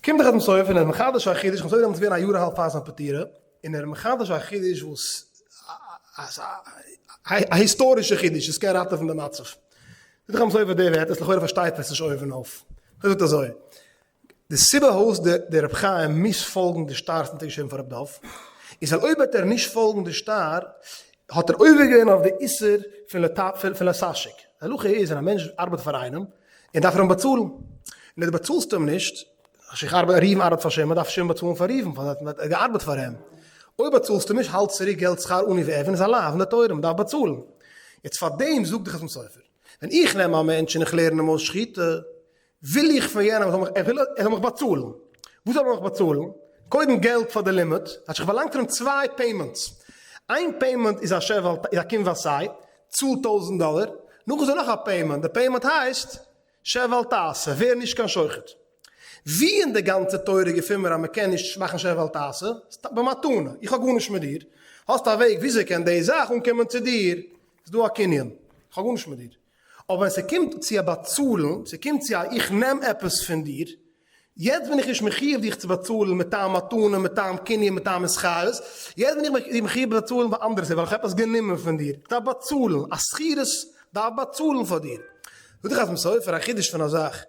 קומט דער חתם סופר און ער איז מחדש א חידוש, חתם סופר איז דעמאלטס געווען א יאר און א האלב פאר זיין פטירה, און ער איז מחדש א חידוש וואס א היסטארישע חידוש וואס קען ראטעווען די מצב. זאגט דער חתם סופר די ווערטער, לכאורה פארשטייט מען עס נישט אויבן אויף. ער זאגט אזוי, די סיבה פארוואס דער רבי חיים מוז פאלגן די שטר וואס האט געשריבן פאר רבי דוב, איז ווייל אויב וועט ער נישט פאלגן די שטר, האט ער עובר געווען אויף די איסור פון לא תעשוק. די הלכה איז ווען א מענטש ארבעט פאר איינעם, און דארף ער אים באצאלן, און אויב דו באצאלסט אים נישט, איך ארבעט, ראובן ארבעט פאר שמעון, דארף שמעון באצאלן פאר ראובן, ווייל ער האט געארבעט פאר אים. אויב באצאלסטו נישט, האלט צוריק געלט שכר עני ואביון איז א לאו אין די תורה, מען דארף באצאלן. יעצט פאר דעם זאגט די חתם סופר, ווען איך נעם א מענטש און איך לערן אים אויס שחיטה, וויל איך פון יענעם ער זאל מיך, ער זאל מיך באצאלן. וואס זאל ער מיך באצאלן? קודם געלט פאר די לימוד, כאטש איך באלאנג פון אים צוויי payments. איין payment איז א שב ואל, איז א קום ועשה, צאל טויזנט דאלער, נאכדעם איז דא נאך א payment, די payment הייסט שב ואל תעשה, ווער נישט קיין שוחט. ווי אין די גאנצע תורה געפינען מיר אז מען קען נישט מאכן שב ואל תעשה? במתנה, איך האב גארנישט מיט דיר, האסט א וועג וויאזוי קען די זאך אנקומען צו דיר, איז דא א קנין, איך האב גארנישט מיט דיר. אבער ווען ס'קומט צו א באצאלן, ס'קומט צו א איך נעם עפעס פון דיר, יעצט בין איך נישט מחיוב דיך צו באצאלן מטעם מתנה, מטעם קנין, מטעם התחייבות, יעצט בין איך מחיוב באצאלן פאר אנדערע סיבות, ווייל איך האב עפעס גענומען פון דיר, איך דארף באצאלן, א שכירות דארף באצאלן פאר דיר. זאגט דער חתם סופר א חידוש פון א זאך,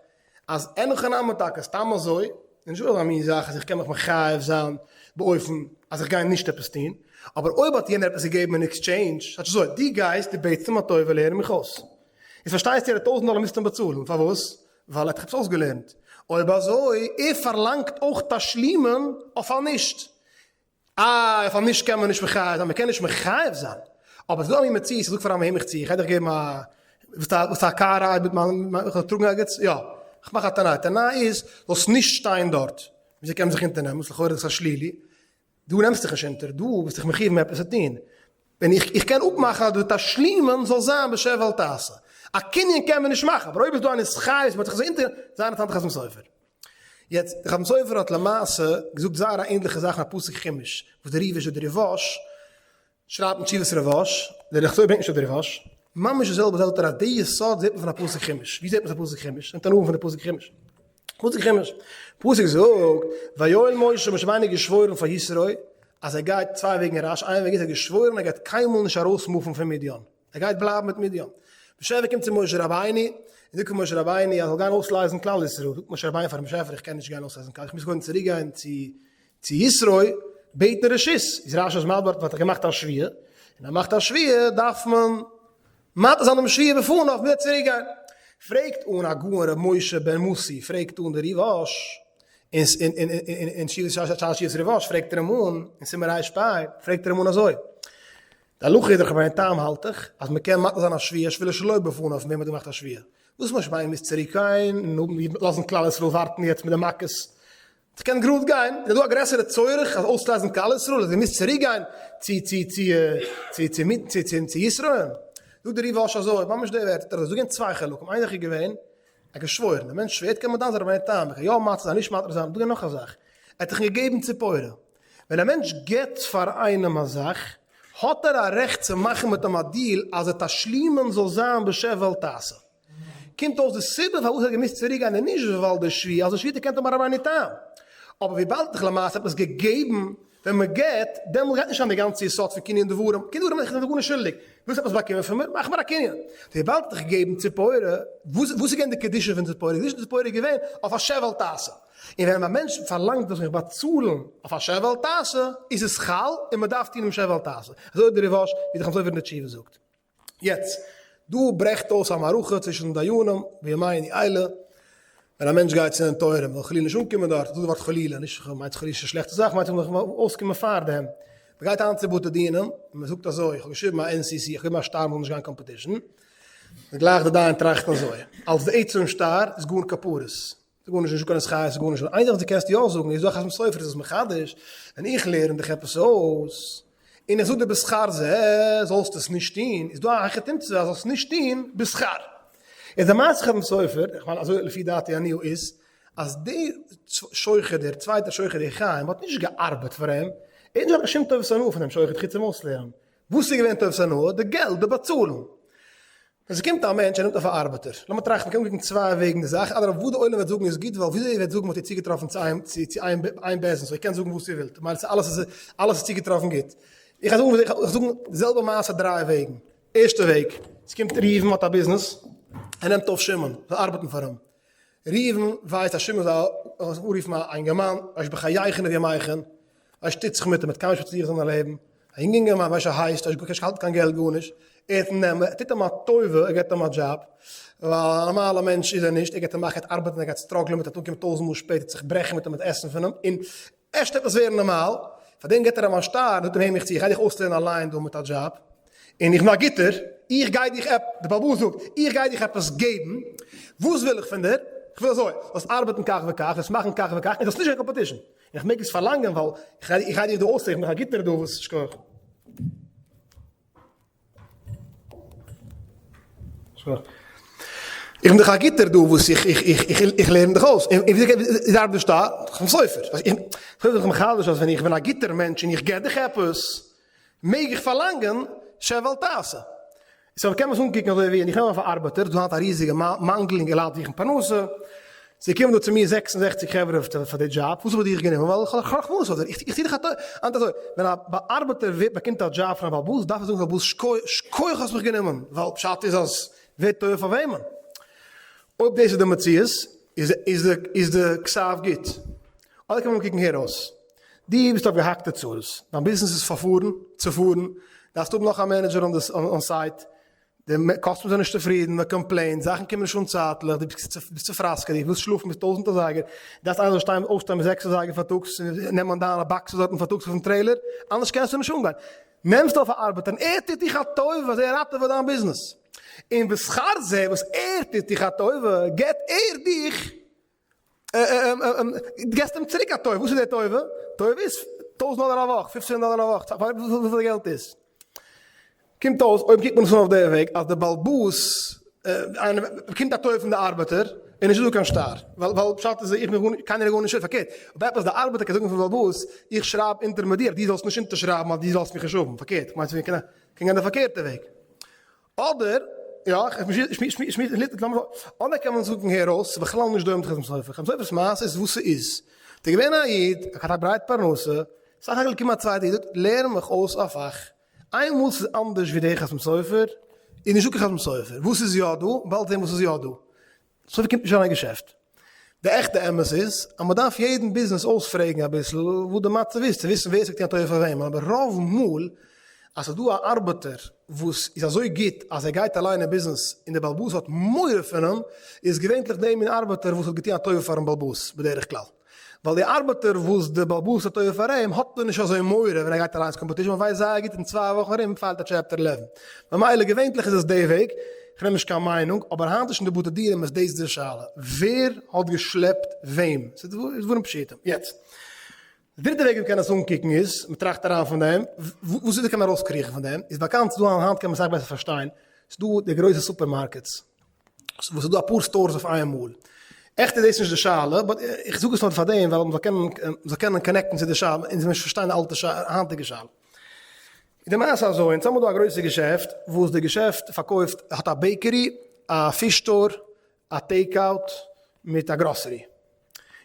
אז אין הכי נמי טאקע סתם אזוי, איז נישטא אזא מין זאך אז איך קען מיך מחייב זיין באופן אז איך גיי נישט עפעס טון, אבער אויב האט יענער עפעס געגעבן אין exchange, ס'טייטש אזוי, דו גייסט, דו בעטסט אים א טובה, לערן מיך אויס. איז פארשטייסטו ער האט טויזנט דאלער מוזטו אים באצאלן, פארוואס? ווייל ער האט דיך עפעס אויסגעלערנט. אויב אזוי, ער פארלאנגט אויך תשלומין אויף א נישט. אה, אויף א נישט קען מען נישט מחייב זיין, מען קען נישט מחייב זיין, אבער ס'איז דא א מין מציאות, איך זאג פאר א מהימך צו, איך גיי דיך געבן א, וואס א car ride מיט מיין, איך זאל טראגן ערגעץ, יא, איך מאך א תנאי, תנאי איז, זאלסט נישט שטיין דארט, וויאזוי קען מען זיך אונטערנעמען, וואס לכאורה איז עס א שלילי, דו נעמסט דיך נישט אונטער, דו ביסט דיך מחיוב מיר עפעס צו טון, ווען איך איך קען אפמאכן אז די תשלומין זאל זיין בשב ואל תעשה, א קנין קען מען נישט מאכן, אבער אויב איז דא אן התחייבות מ'האט זיך אזוי אונטער, זייער אינטערעסאנט חתם סופר. יעצט, די חתם סופר האט למעשה געזאגט זייער א ענדליכע זאך אין א פסוק חומש, וואס די ריב"ש אדער ריב"ש שרייבט אין תשובת ריב"ש, דער חתם סופר ברענגט נישט אויף די ריב"ש, ממש די זעלבע זאך זאגט ער אז די יסוד זעט מען פון א פסוק חומש, ווי זעט מען עס א פסוק חומש? נעמט אן אהן פון די פסוק חומש. פסוק חומש, פסוק זאגט, ויואל משה, משה רבינו האט געשוואוירן פאר יתרו אז ער גייט צוויי וועגן אין רש"י, איין וועג איז ער האט געשוואוירן ער גייט קיינמאל נישט ארויס move ן פון מדין, ער גייט בלייבן מיט מדין. באשעפער קומט צו משה רבינו, און זאגט פאר משה רבינו אז ער זאל גיין אויסלייזן כלל ישראל, זאגט משה רבינו פארן באשעפער איך קען נישט גיין אויסלייזן כלל, איך מוז קודם צוריק גיין צו צו יתרו בעטן רשות, איז רש"י מסביר דארט האט ער געמאכט א שבועה, און אז מאכט א שבועה דארף מען מתיר זיין דעם שבועה בפניו מוז ער צוריק גיין. פרעגט אן הגאון ר' משה בן מסי פרעגט אן די ריב"ש אין תשובות שאלות ריב"ש פרעגט ער אים אן אין סימן רפ פרעגט ער אים אן אזוי די הלכה איז דאך רבינו תם האלט איך אז מען קען מתיר זיין א שבועה אפילו שלא בפניו פון וועם מען האט געמאכט א שבועה וואס משה רבינו מוז צוריק גיין און לאזן כלל ישראל ווארטן יעצט מיט די מכות ס'קען גראד גיין, איז דא א גרעסערע צורך אז אויסלייזן כלל ישראל אז ער מוז צוריק גיין צו צו צו צו צו צו צו צו יתרו'ן? זאגט דער ריב"ש אזוי, ממש די ווערטער, אז עס איז געווען צוויי חלקים, איין זאך איז געווען, ער האט געשוואוירן, א מענטש שווערט קען מען דן זיין רבינו תם, מ'קען יא מתיר זיין נישט מתיר זיין, דא איז נאך א זאך, ער האט דאך געגעבן ציפורה, ווען א מענטש געבט פאר איינעם א זאך, האט ער א רעכט צו מאכן מיט אים א deal אז די תשלומין זאל זיין בשב ואל תעשה. קומט אויס די סיבה פארוואס ער האט געמוזט צוריק גיין איז נישט ווייל די שבועה, אז די שבועה האט ער געקענט האבן א רבינו תם, אבער וויבאלד איך למעשה האט עס געגעבן ווען מען געבט, דעמאלט גייט נישט אן די גאנצע יסוד פון קנין דברים, קנין דברים איך בין גארנישט שולדיג, ווילסט עפעס באקומען פון מיר, מאך מיר א קנין. וויבאלד האט איך געגעבן ציפורה, וואס וואס איז געווען די קדושה פון ציפורה? די קדושה פון ציפורה איז געווען אויף א שב ואל תעשה, און ווען א מענטש פארלאנגט זאל זיך באצאלן אויף א שב ואל תעשה, איז עס חל און מען דארף טון דעם שב ואל תעשה, אזוי האט די ריב"ש ווי די חתם סופר אין די תשובה זאגט. יעצט, דא ברעכט אויס א מערכה צווישן דיינים בימינו אלה, ווען א מענטש גייט צו דין תורה, מ'זאל חלילה נישט אנקומען דארט, איך זאג די ווארט חלילה, נישט מיינט חלילה נישט א שלעכטע זאך, מיינט איך אויסקומען פאר דעם, מ'גייט היינט צו בתי דינים, און מ'זאגט אזוי, איך האב געשריבן א NCC, איך האב געגעבן א שטר מ'זאל נישט גיין competition, און גלייך די דיין טראכט אזוי, אלס די עצם שטר איז גאר כפרות, ס'איז גארנישט נישטא קיין התחייבות, ס'איז גארנישט, איין זאך וואס דו קענסט יא זאגן איז דא א חתם סופר איז עס מחדש, ווען איך לערן דיך עפעס אויס. און איך זאג דיר בשכר זה זאלסטו עס נישט טון, איז דא א היכי תמצא אז זאלסט נישט טון בשכר. איז די מעשה חתם סופר, איך מיין אזוי לפי דעתי אני איז, אז די שוחט דער צווייטער שוחט דער חיים האט נישט געארבעט פאר אים, ער האט נישט געהאט קיין שום טובת הנאה פון דעם שוחט חוץ אים אויסלערנען. וואס איז געווען טובת הנאה? די געלט, די באצאלונג. ווען ס'קומט א מענטש ער נעמט אויף א ארבעטער, לאמיר טראכטן מ'קען אנקוקן צוויי וועגן די זאך, אדרבה וואס די עולם וועט זאגן איז גוט ווייל וויאזוי איר וועט זאגן וואלט איר צוגעטראפן צו איין צו צו איין איין בית דין, so איר קענט זאגן וואס איר ווילט, כ'מיין אלעס איז אלעס איז צוגעטראפן גוט. איך גיי זאגן איך גיי זאגן די זעלבע מעשה דריי וועגן. ערשטע וועג, ס'קומט ראובן האט א ביזנעס, ער נעמט אויף שמעון זאל ארבעטן פאר אים, ראובן ווייסט אז שמעון איז א, לאמיר אנרופן א אינגערמאן, ווייסט בחייכון וביומיכון, ווייסט טוט זיך מיט אים, ער האט קיינמאל נישט מצליח זיין אין לעבן, א יונגע אינגערמאן ווייסט ער הייסט, ער האט נישט געהאלטן קיין געלט גארנישט, ער האט נעמען, ער טוט אים א טובה ער געבט אים א דזשאב, ווייל א נארמאלע מענטש איז ער נישט, ער גייט אים מאכן ער גייט ארבעטן ער גייט struggle ען מיט ער וועט אנקומען טויזנט מאל שפעט ער וועט זיך ברעכן מיט אים מיט עסן פון אים, און ערשט וועט עס ווערן נארמאל, פאר דעם געבט ער אים א שטר און זאגט אים הער מיך צו איך גיי דיך אויסלערנען אליין דא מיט א דזשאב, און איך בין א גוטער, איך גיי דיך עפ, דער בעל הבית זאגט, איך גיי דיך עפעס געבן, וואס וויל איך פון דיר? איך וויל אזוי, זאלסט ארבעטן כך וכך, זאלסט מאכן כך וכך, און זאלסט נישט גיין competition. איך מעג עס פארלאנגען ווייל איך גיי דיך דא אויסלערנען, איך בין א גוטער דא וואס שכוח. שכוח. איך בין דאך א גוטער דא וואס איך איך איך איך איך לערן דיך אויס. און וויאזוי איז ארבעט די שטאט? איך בין סופר. איך בין דאך מחדש אז ווען איך בין א גוטער מענטש און איך געב דיך עפעס, מעג איך פארלאנגען שב ואל תעשה. so קען מען עס אנקוקן אזוי ווי, און איך נעם אויף א ארבעטער, דא היינט א ריזיגע מאנגל אין געלט זוכן פרנסה, ס'קומען דא צו מיר 66 חברה פאר די דזשאב, וואס האב איך דיך גענומען? ווייל איך האב רחמנות אויף דיר, איך טו דיך א טובה, היינט אזוי, ווען א ארבעטער באקומט א דזשאב פון א בעל הבית, דארף ער זאגן פאר בעל הבית שכוח האסט מיך גענומען, ווייל פשט איז אז ווער טובה פאר וועמען? אויב דאס איז די מציאות, איז די כתב גוט. אדער קען מען אנקוקן הער אויס, דו ביסט אויף געהאקטע צרות, דיין ביזנעס איז פארפארן, צופארן, דארפסט האבן נאך א manager on site, די customers זענען נישט צופרידן, מען complaint, זאכן קומען נישט אן צייטליך, דו ביסט צופראסקעט, דו ווילסט שלאפן ביז טויזנט אזייגער, דארפסט איינער זאל שטיין אויפשטיין ביז זעקס אזייגער פארטאגס און נעמען דיינע boxes דארטן פארטאגס אויפן trailer, אנדערש קענסטו נישט אנגיין. נעמסט אויף א ארבעטער און ער טוט דיך א טובה אז ער ראטעוועט דיין ביזנעס, און בשכר זה וואס ער טוט דיך א טובה געבט ער דיך געסט אים צוריק א טובה, וואס איז די טובה? טובה איז טויזנט דאלער א וואך, פופצן דאלער א וואך, וויפיל די געלט איז. קומט אויס אויב קוקט מען עס אן אויף די וועג אז די בעל הבית באקומט א טובה פון די ארבעטער איז נישטא דא קיין שטר, ווייל פשט איז איך בין גארנישט, קיינער איז גארנישט שולדיג, פארקערט אויב עפעס די ארבעטער קען זאגן פארן בעל הבית איך שרייב אונטער מיט דיר אז דו זאלסט נישט אונטערשרייבן אז דו זאלסט מיך נישט האבן, פארקערט כ'מיין ס'קען גיין די פארקערטע וועג. אדער, יא, אדער קען מען זאגן הער אויס, ס'איז בכלל נישט דומה צו חתם סופר, חתם סופר'ס מעשה איז וואס ס'איז. ס'איז געווען א איד, ער האט געהאט א ברייט פרנסה, סך הכל געקומען א צווייטע איד זאגט לערן מיך אויס א פאך. איינמאל ס'איז אנדערש ווי דער חתם סופר, איז נישטא קיין חתם סופר. וואס איז יא דא? באלד זען וואס איז יא דא. סופר קומט נישט אריין אין געשעפט. די עכטע אמת איז אז מען דארף יעדן ביזנעס אויספרעגן אביסל וואס די מצב איז צו וויסן ווער ס'גייט טון א טובה פאר וועמען, אבער רוב מאל אז ס'איז דא א ארבעטער וואס איז אזוי גוט אז ער גייט אליין אין ביזנעס און דער בעל הבית האט מורא פון אים, איז געווענטליך דער מין ארבעטער וואס האט געטון א טובה פארן בעל הבית בדרך כלל. ווייל די ארבעטער וואס די בעל הבית האט טובה פאר אים האט מען נישט אזוי מורא ווען ער גייט אריין צו competition מען ווייסט זייער גוט אין צוויי וואכן ארום file ט א chapter eleven ממילא געווענטליך איז עס די וועג, כ'נעם נישט קיין מיינונג אבער היינט איז שוין די בתי דינים איז דאס די שאלה ווער האט געשלעפט וועם ס'איז דברים פשוטים יעצט די דריטע וועג ווי מ'קען עס אנקוקן איז מ'טראכט אריין פון דעם וואס איז קען מען ארויסקריכן פון דעם איז באקאנט ס'דא היינט קען מען אסאך בעסער פארשטיין ס'דא די גרויסע supermarkets וואס איז דא אפאר stores אויף איין מאל. עכט איז דאס נישט די שאלה, but איך זאג עס נאר פאר דעם ווייל מ'זאל קענען מ'זאל קענען connect ן צו די שאלה און זאל נישט פארשטיין די אלטע שאלה היינטיגע שאלה. איז די מעשה אזוי, אונז האבן דא א גרויסע געשעפט וואס די געשעפט פארקויפט האט א bakery, א fish store, א take out, מיט א גראסערי.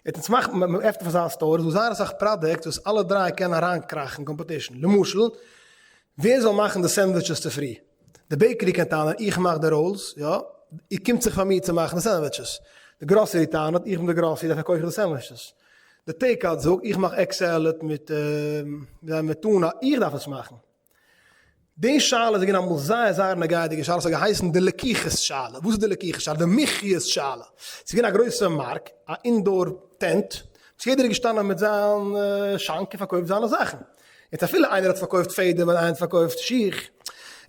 יעצט אונז מאכט מען מען עפנט אויף אזא store איז דא זייער אסאך products וואס אלע דריי קענען אריינקראכן competition, למשל ווער זאל מאכן די sandwiches צופרי? די bakery קען טענה'ן איך מאך די rolls, יא, איר קומט זיך פאר מיר צו מאכן די sandwiches, די גראסערי טענה'ט איך בין די גראסערי דערפאר קויף איך די sandwiches, די take out זאגט איך מאך egg salad מיט מיט טונא איך דארף עס מאכן. די שאלה איז געווען אמאל זייער זייער נוגע'דיגע שאלה, ס'האט געהייסן די לקיחות שאלה, וואס איז די לקיחות שאלה? די מחיות שאלה, ס'איז געווען א גרויסע מארק, א indoor tent, וואס יעדער איז געשטאנען מיט זיין שאנק און פארקויפט זיינע זאכן, יעצט אפילו איינער האט פארקויפט פעדעם און איינער האט פארקויפט שיך,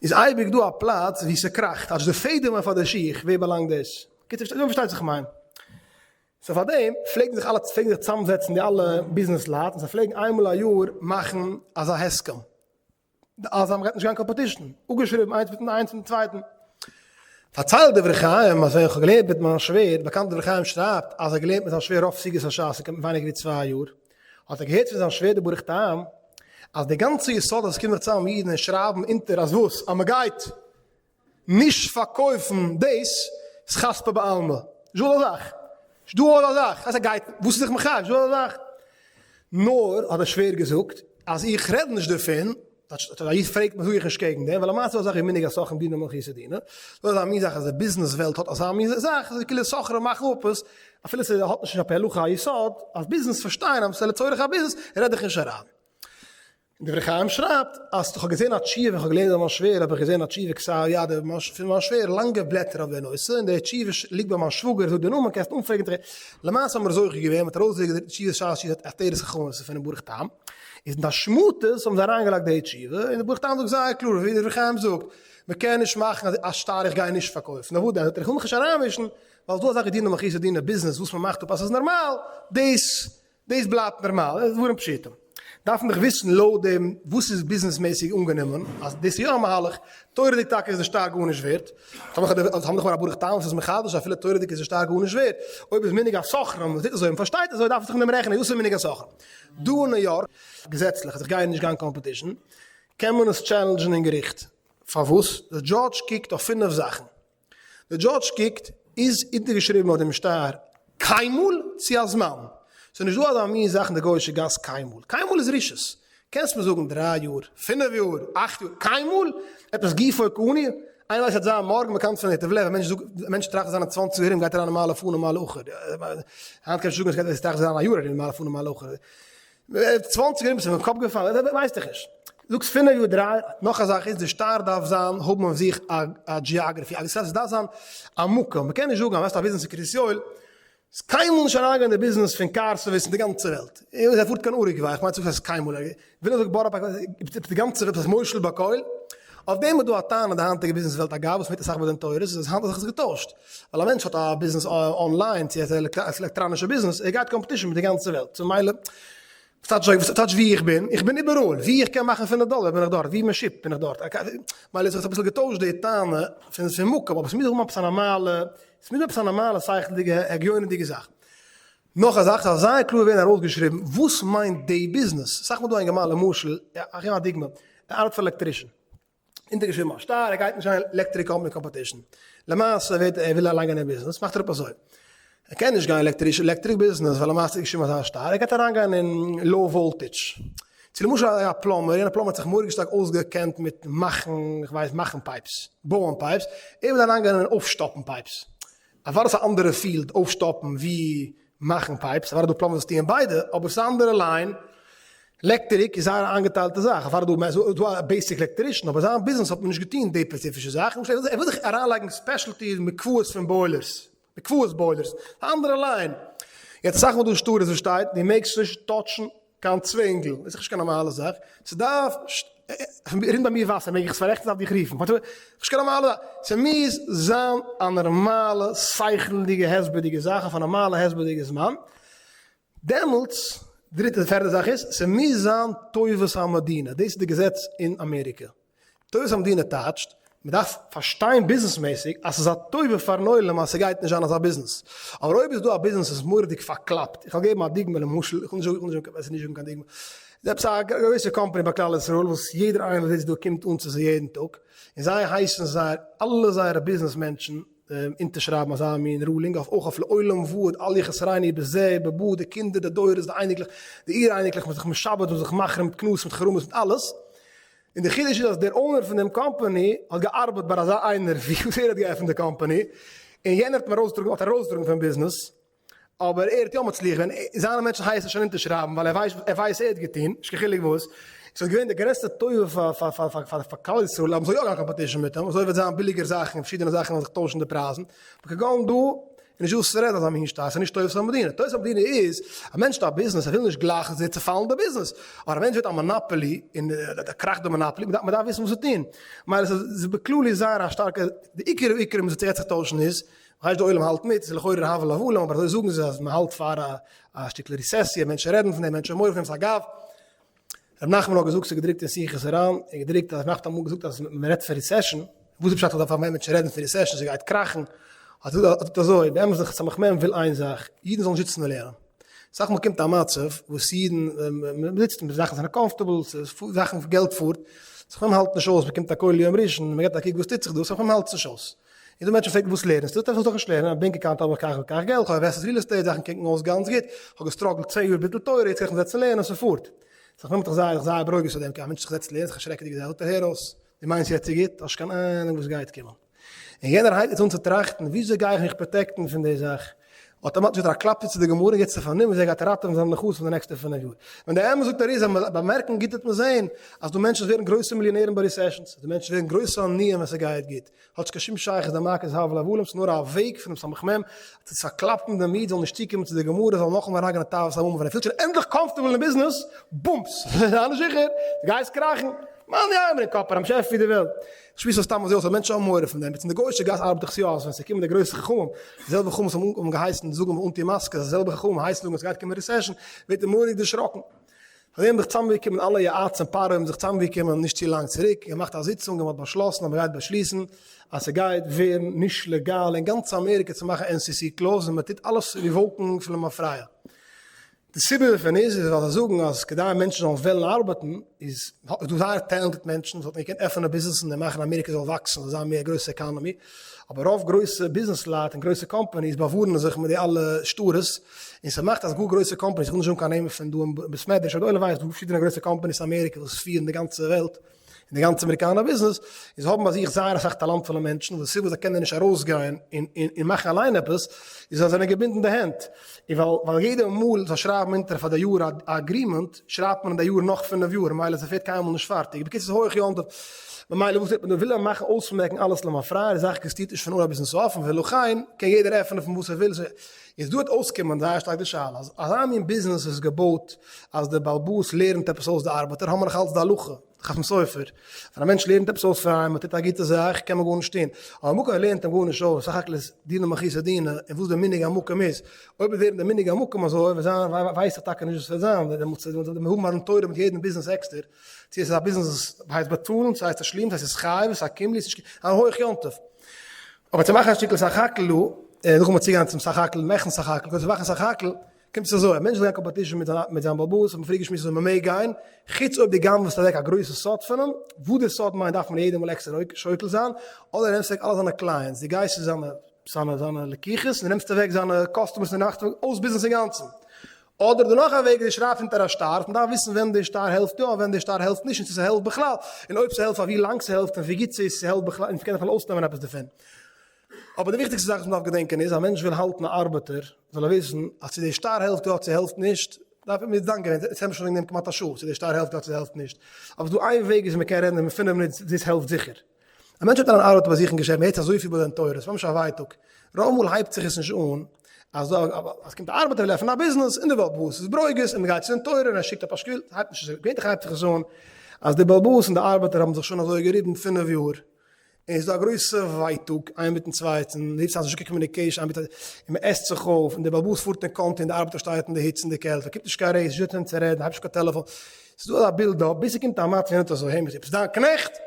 איז אייביג דא א פלאץ ווי ס'קראכט, אז די פעדעמען פאר די שיך, ווער באלאנגט דאס? קיצור, פארשטייט זיך כ'מיין. so פאר דעם פלעגן זיך אלע פלעגן זיך צוזאמזעצן די אלע ביזנעס לייט און זיי פלעגן איינמאל א יאר מאכן אזא הסכם. אז מ'גייט נישט גיין competition, אפגעשריבן איינס מיטן איינס מיטן צווייטן. פארציילט דברי חיים אז ווען איך האב געלערנט מיט מיין שווער, באקאנט דברי חיים שרייבט אז ער האט געלערנט מיט זיין שווער רוב סוגיות הש"ס אין ווייניגער ווי צוויי יאר, האט ער געהערט פון זיין שווער די ברוך טעם אז די גאנצע יסוד אז עס קומען זיך צוזאם אידן און שרייבן אונטער אז וואס? אז מ'גייט נישט פארקויפן דאס איז חספא בעלמא, נישט דא אזא זאך, נישט דא אזא זאך, אז ער גייט, וואס איז זיך מחייב, נישט דא אזא זאך. נאר האט דער שווער געזאגט אז איך רעד נישט דערפון, אז א איד פרעגט מיר זאג איך נישט קעגן דעם, ווייל למעשה איז דא אזא זאך ווי מנהג הסוחרים דינא מלכותא דינא, דא איז א מין זאך אז די ביזנעס וועלט האט אזא מין זאך, אז כאילו סוחרים מאכן אפ עס, אפילו ס'האט נישט ע פ הלכה א יסוד, אז ביזנעס פארשטיין אז ס'איז לצורך הביזנעס, רעד איך נישט אריין. דברי חיים שרייבט אז כ'האב געזען א תשובה ווען כ'האב געלערנט ביי מיין שווער האב איך געזען א תשובה כתב יד פון מיין שווער לאנגע בלעטער אויף די נושא און די תשובה ליגט ביי מיין שוואגער זאגט די נאמען קענסט אנפרעגן למעשה האבן מיר זוכה געווען מ'האט ארויסגעגעבן די תשובה שאלות תשובות עטרת חכמים ס'איז פונעם ברוך טעם איז אין די השמטות האבן זיי אריינגעלייגט די תשובה און די ברוך טעם זאגט זייער קלאר ווי דברי חיים זאגט מ'קען נישט מאכן א שטר איך גיי נישט פארקויפן נאר וואס דען זאגט ער איך וויל מיך נישט אריינמישן ווייל ס'דא אזאך ווי דינא מלכותא דינא ביזנעס וואס מ'מאכט אפ אז ס'איז נארמאל דאס דאס בלייבט נארמאל, עס איז דברים פשוטים. דארף מען דאך וויסן לויט דעם וואס איז ביזנעסמעסיג אנגענומען אז דאס איז יא א מהלך, תורה'דיג טאקע איז די שטר גארנישט ווערט, האבן דאך מיר א ברוך טעם וואס איז מחדש אפילו תורה'דיג איז די שטר גארנישט ווערט, אויב איז מנהג הסוחרים וואס טוט אזוי און פארשטייט אזוי דארף מען זיך מיט דעם רעכענען, דאס איז מנהג הסוחרים דא אין ניו יארק. געזעצליך אז איך גיי נישט גיין competition קען מען עס challenge ן אין געריכט, פארוואס? די דזשאדזש קוקט אויף פינף זאכן. די דזשאדזש קוקט איז אונטערגעשריבן אויף דעם שטר קיינמאל צו א זמן? ס'איז נישט דא אזא מין זאך אין די גויאישע גאס קיינמאל. קיינמאל איז רשעות. קענסט מיר זאגן דריי יאר, פינף יאר, אכט יאר, קיינמאל? עפעס גופו קני? איינער ווייסט וועט זיין מארגן מ'קאנט פון די לב, א מענטש זאגט, א מענטש טראכט זיין אין צוואנציג יאר ארום גייט אריין אין מעלה פנים מעלה אחור. היינט קען מען שוין זאגן אז עס טראכט זיין א יאר ארום מעלה פנים מעלה אחור. צוואנציג ארום איז פון קאפ געפאלן, ווייסט איך נישט. זאגסט פינף יאר דריי, נאך א זאך איז די שטר דארף זיין האבן אויף זיך א geography, א עס דארף זיין א מקום, מען קען נישט זאגן אז וועסט א ביזנעס אין קרית יואל, איז קיינמאל נישט אריינגיין אין די ביזנעס פון קאר סערוויס אין די גאנצע וועלט, און ער פארט קיין אורוגוויי, איך מיין צו זאגן אז קיינמאל, וויל ער זאגט בארא פארק, די גאנצע וועלט איז מושל בכל, אויף דעם איז דא א טענה אין די היינטיגע ביזנעס וועלט אגב וואס מ'הערט אסאך ביי דין תורות איז אז היינט האט זיך עס געטוישט, ווייל א מענטש האט א ביזנעס online צו עס איז עלעקטראנישע ביזנעס ער גייט competition מיט די גאנצע וועלט סאו מילא וואס טייטש ווי איך בין? איך בין איבעראל ווי איך קען מאכן פינף דאלער בין איך דארט ווי מען ship ט בין איך דארט מילא האט זיך אביסל געטוישט די טענה פון מקום אבער ס'מוז האבן עפעס א נארמאלע ס'מוז האבן עפעס א נארמאלע שכל'דיגע הגיוני'דיגע זאך. נאך א זאך, ס'דארף זייער קלאר ווערן ארויסגעשריבן וואס מיינט די ביזנעס. אסאך מאל דא א אינגערמאן למשל, איך געב א דוגמא, ער ארבעט פאר electrician, אונטערגעשריבן א שטר, ער גייט נישט גיין עלעקטריק company competition, למעשה ווערט ער וויל אליין גיין אין ביזנעס, מאכט ער אפ אזוי, ער קען נישט גיין עלעקטריש עלעקטריק ביזנעס ווייל למעשה איז געשריבן אזא שטר, ער גייט אריינגיין אין low voltage, צו למשל א plumber, יענער plumber האט זיך מורא'דיג שטארק אויסגעקענט מיט מאכן, איך ווייס מאכן pipes, בויען pipes, ער וויל אריינגיין אין אויפשטאפן pipes, אוודאי ס'איז א אנדערע field אויפשטאפן ווי מאכן pipes, אוודאי דא plumbers וואס טוען ביידע, אבער ס'איז א אנדערע line, לעקטעריק איז זייער א איינגעטיילטע זאך, אוודאי דא איז דא א basic electrician, אבער זיין ביזנעס האט מען נישט געטון די ספעציפישע זאך, למשל ער וויל זיך אריינלייגן specialty מקוואות פון boilers, מקוואות boilers, א אנדערע line, יעצט אסאך מאל דא שטרות וואס שטייט דו מעגסט נישט touch ן קיין צווענגל, איז דאך נישט קיין נארמאלע זאך, ס'דארף רינט ביי מיר וואסער מעג איך עס פאררעכטן דארף דיך רופן, נישט קיין נארמאלע זאך, ס'מוז זיין א נארמאלע שכל'דיגע הסבר'דיגע זאך אויף א נארמאלע הסבר'דיגע זמן, דעמאלטס, דריטע פערטע זאך איז, ס'מוז זיין טובת המדינה, דאס איז די געזעץ אין אמעריקע. טובת המדינה טייטשט, מען דארף פארשטיין ביזנעסמעסיג אז ס'איז א טובה פארן עולם אז ס'גייט נישט זיין אזא ביזנעס. אבער אויב איז דא א ביזנעס וואס איז מורא'דיג פארקלאפט, איך וועל געבן א דוגמא למשל, איך וויל נישט זאגן קיין דוגמא, איז עפעס א גרויסע קאמפאני ביי כלל ישראל וואס יעדער איינער וואס זיצט דא קומט אן צו זיי יעדן טאג, און זיי הייסן זייער אלע זייערע ביזנעס מענטשן אונטערשרייבן אזא מין ruling אויף אויך אויף לעולם ועד אל יחסרנו בזה ובבא די קינדער די דורות די אייניקלעך די אור אייניקלעך מ'איז זיך משעבד מ'איז זיך מחרים מיט קנסות מיט חרמות מיט אלעס. און די חידוש איז אז דער owner פון דעם קאמפאני האט געארבעט ביי אזא איינער ווי וואס ער האט געעפנט די קאמפאני, און יענער האט אים ארויסגעטראגן האט ארויסגעטראגן פון ביזנעס, אבער ער האט יא מצליח געווען, זיינע מענטשן הייסן שוין אונטערשרייבן ווייל ער ווייסט ער ווייסט ער האט געטון, נישט קיין חילוק וואס, ס'איז געווען די גרעסטע טובה פאר פאר פאר פאר פאר כלל ישראל אז מ'זאל יא גיין competition מיט אים, אזוי וועט זיין ביליגער זאכן און פארשידענע זאכן וועלן זיך טוישן די פרייזן, בכגון דא איז נישט וואס צו רעדן אזא מין שטר, ס'איז נישט טובת המדינה, טובת המדינה איז, א מענטש האט א ביזנעס, ער וויל נישט גלייך עס ווערט צופאלן די ביזנעס, אבער א מענטש ווערט א monopoly און קראכט די monopoly, מען דארף וויסן וואס צו טון, מילא ס'איז בכללי זייער א שטארקע, די עיקר עיקרים וואס יעצט זיך טוישן איז, כ'ווייס די עולם האלט מיט, ס'איז לכאורה הבל הבלים, אבער אזוי זאגן זיי אז מען האלט פאר א שטיקל רעסעסיע, מענטשן רעדן פון דעם, מענטשן האבן מורא פון דעם, ס'אגב. ר' נחמן האט געזאגט, ס'איז געדרוקט אין שיחות הר"ן, און געדרוקט אז ר' נחמן האט אמאל געזאגט אז מען רעדט פון recession, וואס איז פשט אז דארף א מענטש רעדן פון recession, ס'גייט קראכן, האט ער געזאגט אזוי, באמת דער סמך מם וויל איין זאך, אידן זאלן זיצן און לערנען. אסאך מאל קומט א מצב וואס אידן, מען זיצט און זאכן זענען comfortable, זאכן געלט פארט, סמך מם האלט נישט אויס, מען קומט א כולל יום ראשון, מען געבט א קוק וואס טוט זיך דא, סמך מם האלט עס נישט אויס. און דא מענטשן פרעגן וואס לערנסטו? זאגט ער איך זאל דאך נישט לערנען, א bank account האב איך כך וכך געלט, כ'האב invested real estate, זאכן קוקן אויס גאנץ גוט, כ'האב גע struggle ט צען יאר ביטול תורה, יעצט קען איך מיך זעצן לערנען, ס'פארט. סמך מם האט זיך זייער זייער ברוגז אויף דעם, א מענטש זיך זעצט לערנען, ס'איז א שרעקעדיגע זאך, זאגט ער הער אויס, דו מיינסט יעצט איז גוט, האסט נישט קיין אהנונג וואס גייט קומען. און יענער הייבט יעצט אן צו טראכטן, וויאזוי גיי איך מיך protect ן פון די זאך? אויטאמאטיש האט ער א קלאפ צו צו די גמרא און יעצט איז ער פארנומען וויאזוי ער גייט ראטעווען זיינע נכסים פון די נעקסטע פינף יאר. ווען די אמת זאגט ער איז אז מען באמערקן גוט וועט מען זען אז דא מענטשן ווערן גרויסע מיליאנערן ביי recessions, אז די מענטשן ווערן גרויסע עניים ווען ס'גייט גוט. האט נישט קיין שום שייכות די מכת הבל הבלים, ס'איז נאר א וועג פונעם סמך מם צו פארקלאפן דעם איד זאל נישט צוקומען צו די גמרא זאל נאכאמאל אריינגיין אין תאוות הממון ווען ער פילט שוין ענדליך comfortable אין ביזנעס, בומס! זיי נישט זיכער, דו גייסט קראכן! מאן יימר אין קאפ אריין, שעפ ווי די וועלט. שמועס אויס סתם אזוי אויס אז מענטשן האבן מורא פון דעם, אין די גוי'אישע גאס ארבעט דאך יא אז ווען ס'קומען די גרויסע חכמים, די זעלבע חכמים וואס האבן געהייסן זאגן אנטי מאסקעס, די זעלבע חכמים הייסן זאגן אז ס'גייט קומען recession, ווערט ער מורא'דיג דערשראקן. פאר דעם האבן זיך צוזאמגעקומען אלע יועצים פרעה האבן זיך צוזאמגעקומען נישט צו לאנג צוריק, געמאכט א זיצונג און מ'האט באשלאסן אז מ'גייט באשליסן אז ס'גייט ווערן נישט לעגאל אין גאנץ אמעריקע צו מאכן NCC close און מ'טוט אלעס revoke ן פון למפרע. די סיבה דערפון איז איז ווייל זיי זאגן אז כדי מענטשן זאלן וועלן ארבעטן איז דא זייער talented מענטשן וואס וואלטן געקענט עפענען ביזנעסן און מאכן אמעריקע זאל וואקסן זאל זיין מער גרויסע economy, אבער רוב גרויסע ביזנעס לייט און גרויסע companies באווארענען זיך מיט די אלע שטרות, און ס'מאכט אז גאר גרויסע companies, איך וויל נישט זאגן קיין נעמען פון דא אין בית מדרש, אבער די עולם ווייסט דא פארשידענע גרויסע companies אין אמעריקע וואס פירן די גאנצע וועלט, און די גאנצע אמעריקאנער ביזנעס, און זיי האבן ביי זיך זייער אסאך טאלאנטפולע מענטשן, וואס די סיבה זיי קענען נישט ארויסגיין און און מאכן אליין עפעס, איז ווייל זיי זענען געבינדן די הענט, און ווייל ווייל יעדע מאל זיי שרייבן אונטער פאר די יאר א agreement, שרייבט מען אין די יאר נאך פינף יאר, ממילא ס'ווערט קיינמאל נישט פארטיג, בקיצור ס'איז הויך יום טוב, ממילא וואס טוט מען דא, וויל ער מאכן אויסמעקן אלעס למפרע, די זאך עקזיסטירט נישט פון אנהייב ביזן סוף, און ולכן קען יעדער עפענען פון וואס ער וויל, איז דא וועט אויסקומען זייער שטארק די שאלה, אז אזא מין ביזנעס איז געבויט אז דער בעל הבית לערנט עפעס אויס די ארבעטער, האבן מיר נאך אלץ די הלכה, חתם סופר, ווען א מענטש לערנט עפעס אויס פאר איינעם, ער טוט א גוטע זאך, קען מען גארנישט טון, אבער מקום ער לערנט אים גארנישט אויס, סך הכל איז דינא מלכותא דינא, און וואס דער מנהג המקום איז, אויב וועט ווערן דער מנהג המקום אזוי, וועט זיין, ווייס איך טאקע נישט וואס וועט זיין, דעמאלטס וועט מען האבן א דין תורה מיט יעדן ביזנעס עקסטער, צו עס איז א ביזנעס וואס הייסט באצאלן, צו הייסט תשלום, צו הייסט עס חייב, עס איז א קימלי, עס איז נישט א הויך יום טוב. אבער צו מאכן א שטיקל סך הכל דא, און נאכדעם צוגיין צום סך הכל, מאכן סך הכל, קודם צו מאכן סך הכל, קומט עס אזוי, א מענטש זאל גיין competition מיט זיין מיט זיין בעל הבית, האט מען פריער געשמועסט אז מען מעג גיין, חוץ אויב דו גנב'סט אוועק א גרויסע סוד פון אים, וואס די סוד מיינט דארף מען יעדע מאל עקסטער שוקל זיין, אדער נעמסט אוועק אלע זיינע clients, דו גייסט צו זיינע זיינע זיינע לקוחות און נעמסט אוועק זיינע customers און מאכסט אויס ביזנעס אינגאנצן. אדער דא נאך א וועג, דו שרייבסט אונטער א שטר, מען דארף וויסן ווען די שטר העלפט יא און ווען די שטר העלפט נישט און צו ס'העלפט בכלל, און אויב ס'העלפט פאר ווי לאנג ס'העלפט און ווי גוט ס'איז ס'העלפט בכלל און ס'קען בכלל אויסנעמען עפעס דערפון. אבער די וויכטיגסטע זאך וואס מ'דארף געדענקען איז, א מענטש וויל האלטן א ארבעטער, זאל ער וויסן אז צו די שטר העלפט יא צו העלפט נישט, דארף ער מיר דן געווען, יעצט האבן מיר שוין וועגן דעם כמעט א שעה, צו די שטר העלפט יא צו ס'העלפט נישט, אבער ס'דא איין וועג וויאזוי מ'קען רעדן אין פינף מינוט דאס העלפט זיכער. א מענטש האט אן ארבעטער ביי זיך אין געשעפט, מ'הערט אזויפיל ביי דין תורה, ס'איז ממש א ווייטאג, רוב מאל הייבט זיך עס נישט אן אז דא אז קומט א ארבעטער וויל עפענען א ביזנעס און די בעל הבית איז ברוגז און מ'גייט צו דין תורה און ער שיקט א פאשקוויל, ס'הייבט נישט אזוי, געווענליך הייבט זיך עס אן אז די בעל הבית און די ארבעטער האבן זיך שוין אזוי געריבן פינף יאר, און ס'איז דא א גרויסע ווייטאג איין מיטן צווייטן, מ'רופט עס אז נישטא קיין communication, און מ'עסט זיך אויף, און די בעל הבית פארט אין country און די ארבעטער שטייט אין די היץ און די קעלט, באקומט נישט קיין raise, נישט דא צו וועם צו רעדן, הייבט נישט קיין טעלעפאן, ס'איז דא אזא בילד אפ, ביז ס'קומט א מצב ווי מ'זאגט אזוי, העי, ביסט דיין קנעכט?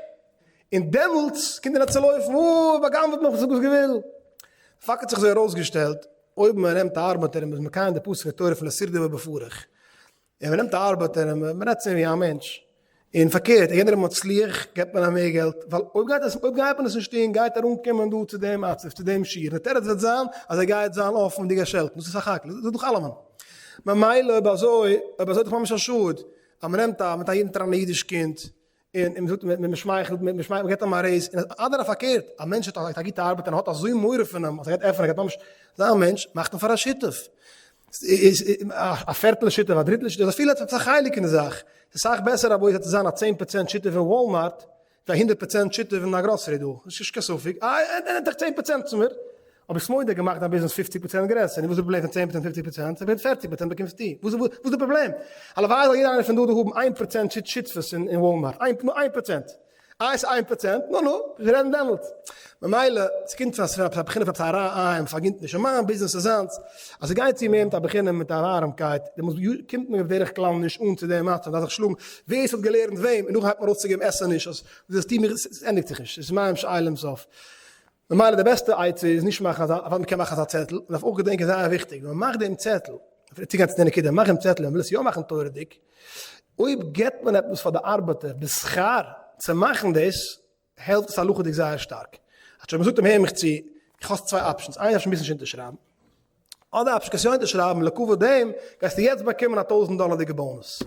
און דעמאלטס קומט ער צו לויפן, אה, בא'גנב'עט מיך, זאג וואס געוויל. פאקט האט זיך אזוי ארויסגעשטעלט, אויב מען נעמט א ארבעטער און מען איז מקיים די פסוק אין תורה פון לא תרדף בפרך, און מען נעמט א ארבעטער און מען רעדט צו אים ווי א מענטש, און פארקערט, יענער איז מצליח, געבט מען אים מער געלט, ווייל אויב גייט עס, אויב גייט מען עס נישט טון, גייט ער אנקומען דא צו דעם מצב, צו דעם שיעור, און די תירוץ וועט זיין אז ער גייט זיין אפן און דו גייסט שעלטן, דאס איז סך הכל, דאס איז דאך אלעמען. ממילא אויב אזוי, אויב אזוי איז דאך ממש א שאד אז מען נעמט א, מיט א אונטער אן אידיש קינד, און מען זאגט מען שמייכלט מען שמייכלט מען געבט אים א raise, און אדער פארקערט, א מענטש האט א גוטע ארבעט און האט אזוי מורא פון אים אז ער גייט עפענען ער גייט ממש זיין א מענטש, מאכט אים פאר א שותף, א פערטל שותף א דריטל שותף, אפילו האט א חלק אין די זאך, ס'איז אסאך בעסער רבותי צו זיין א 10% שותף אין וואלמארט, ווי א 100% שותף אין א גראסערי דא, נישט קיין ספק, אה ער נעמט דאך 10% צו מיר, אבער סמוידער האט געמאכט דיין ביזנעס פופציג פראצענט גרעסער, נו וואס איז די פראבלעם פון צען פראצענט פופציג פראצענט, ס'ווערט פערציג פראצענט באקומסטו, וואס איז די פראבלעם? הלוואי זאל יעדער איינער פון דא דא האבן איין פראצענט שותפות אין וואלמארט, נאר איין פראצענט! איי ס'איז 1%, נו נו, מיר רעדן דעמאלטס. ממילא, ס'קומט פון א בחינה פון עפעס א רע עין, פארגינט נישט, און מיין ביזנעס איז זיינס, אז ס'גייט צו מער מיט א בחינה מיט א ווארעמקייט, דעמאלטס קומט מען בדרך כלל נישט אן צו דעם מצב, מ'דארף זיך שלאגן ווער ס'האט געלערנט וועם, און נאכדעם הייבט מען ארויסצוגעבן עסעניש, אז דאס טוה מיר, ס'ענדיגט זיך נישט, ס'איז מים שאין להם סוף. ממילא די בעסטע עצה איז נישט מאכן אזא, אוודאי מ'קען מאכן אזא צעטל, מ'דארף אויך געדענקען זייער וויכטיג, ווען מ'מאכט דעם צעטל, צוגיין צו די נקודה, מאך דעם צעטל, מ'וויל עס יא מאכן תורה'דיג, אויב געבט מען עפעס פאר די ארבעטער בשכר צו מאכן דאס, העלפט עס הלכה'דיג זייער שטארק. אנשטאט מ'זאגט אים הער מיך צו, איך האסט צוויי options, איינס אפשר מוזט נישט אונטערשרייבן, אדער אפשר קענסט יא אונטערשרייבן לכבוד דעם גייסטו יעצט באקומען א טויזנט דאלערדיגע bonus.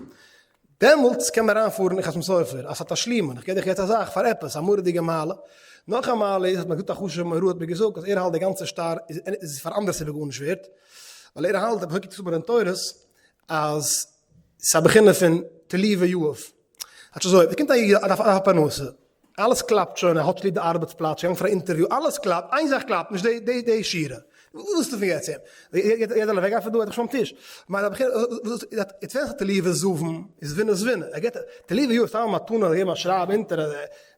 דעמאלטס קען מען אריינפארן אין חתם סופר אז ס'האט א שלימון, איך געב דיך יעצט א זאך פאר עפעס, א מורא'דיגע מעלה. נאך א מעלה איז, האט מיר געזאגט א חשוב'ע מורה האט מיר געזאגט אז ער האלט די גאנצע שטר איז פאר אנדערע סיבה גארנישט ווערט, ווייל ער האלט, אזוי קוקט עס אן ביי דין תורות, אז ס'איז א בחינה פון תלי ויעף. כאטש אזוי, ווען קומט א איד ער דארף א פרנסה, אלעס קלאפט שוין, ער האט ליב די ארבעטס פלאץ, שוין געגאנגען פאר א אינטערוויו, אלעס קלאפט, איין זאך קלאפט נישט, די די די שורה. וואס ווילסטו פון יעצט? יעצט זאל ער אוועקגיין פון דא, ער איז דאך שוין ביים טיש. מיין א בחינה, יעצט ווען ס'איז תלי וזבן, איז ווינער זווינער, ער געבט תלי ויעף סתם א מתנה, געבן א שרייב אונטער,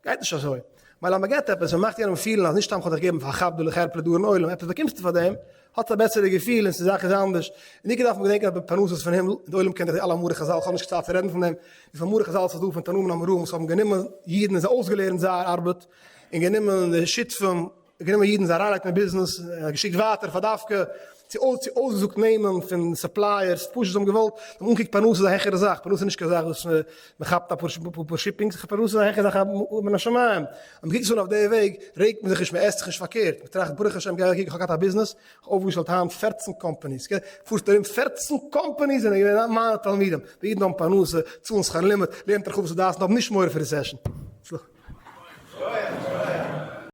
גייט נישט אזוי. מילא אז מ'געבט עפעס, מ'מאכט יענעם פילן אז נישט סתם כ'האב דיך געגעבן פאר חב ד לחרפה לדורן עולם, עפעס באקומסטו פאר דעם, האט א בעסערע געפיל און ס'זאך איז אנדערש. און עיקר דארף מען געדענקען אז די פרנסה איז פון הימל, און די עולם קען דאך די אלע מאמרי חזל, כ'האב נישט קיין צייט צו רעדן פון דעם, וויפיל מאמרי חזל ס'איז דא פון תנאים און אמוראים וואס האבן גענומען אידן און זיי אויסגעלערנט זייער ארבעט, און גענומען די שותפים, גענומען אידן זיי אריינלייגן אין ביזנעס, און געשיקט ווייטער פאר דווקא, צו אויסגעזאגט נעמען פון suppliers, פשוט זיי האבן געוואלט, זיי האבן אנגעקוקט פרנסה איז א העכערע זאך, פרנסה איז נישט קיין זאך וואס מען כאפט אפאר shippings, פרנסה איז א העכערע זאך מן השמים, אז מען קוקט עס אן אויף די וועג, רעגט מען זיך נישט, מען עסט זיך נישט פארקערט, מען טראכט ברוך השם גיי איך האב געהאט א ביזנעס, איך האב אויפגעשטעלט היינט 14 companies, פארסט ארום 14 companies זענען געווען מיינע תלמידים, די אידן האבן פרנסה, צאלן שכר לימוד, לערנט רחבות הדעת און האבן נישט מורא פון recession.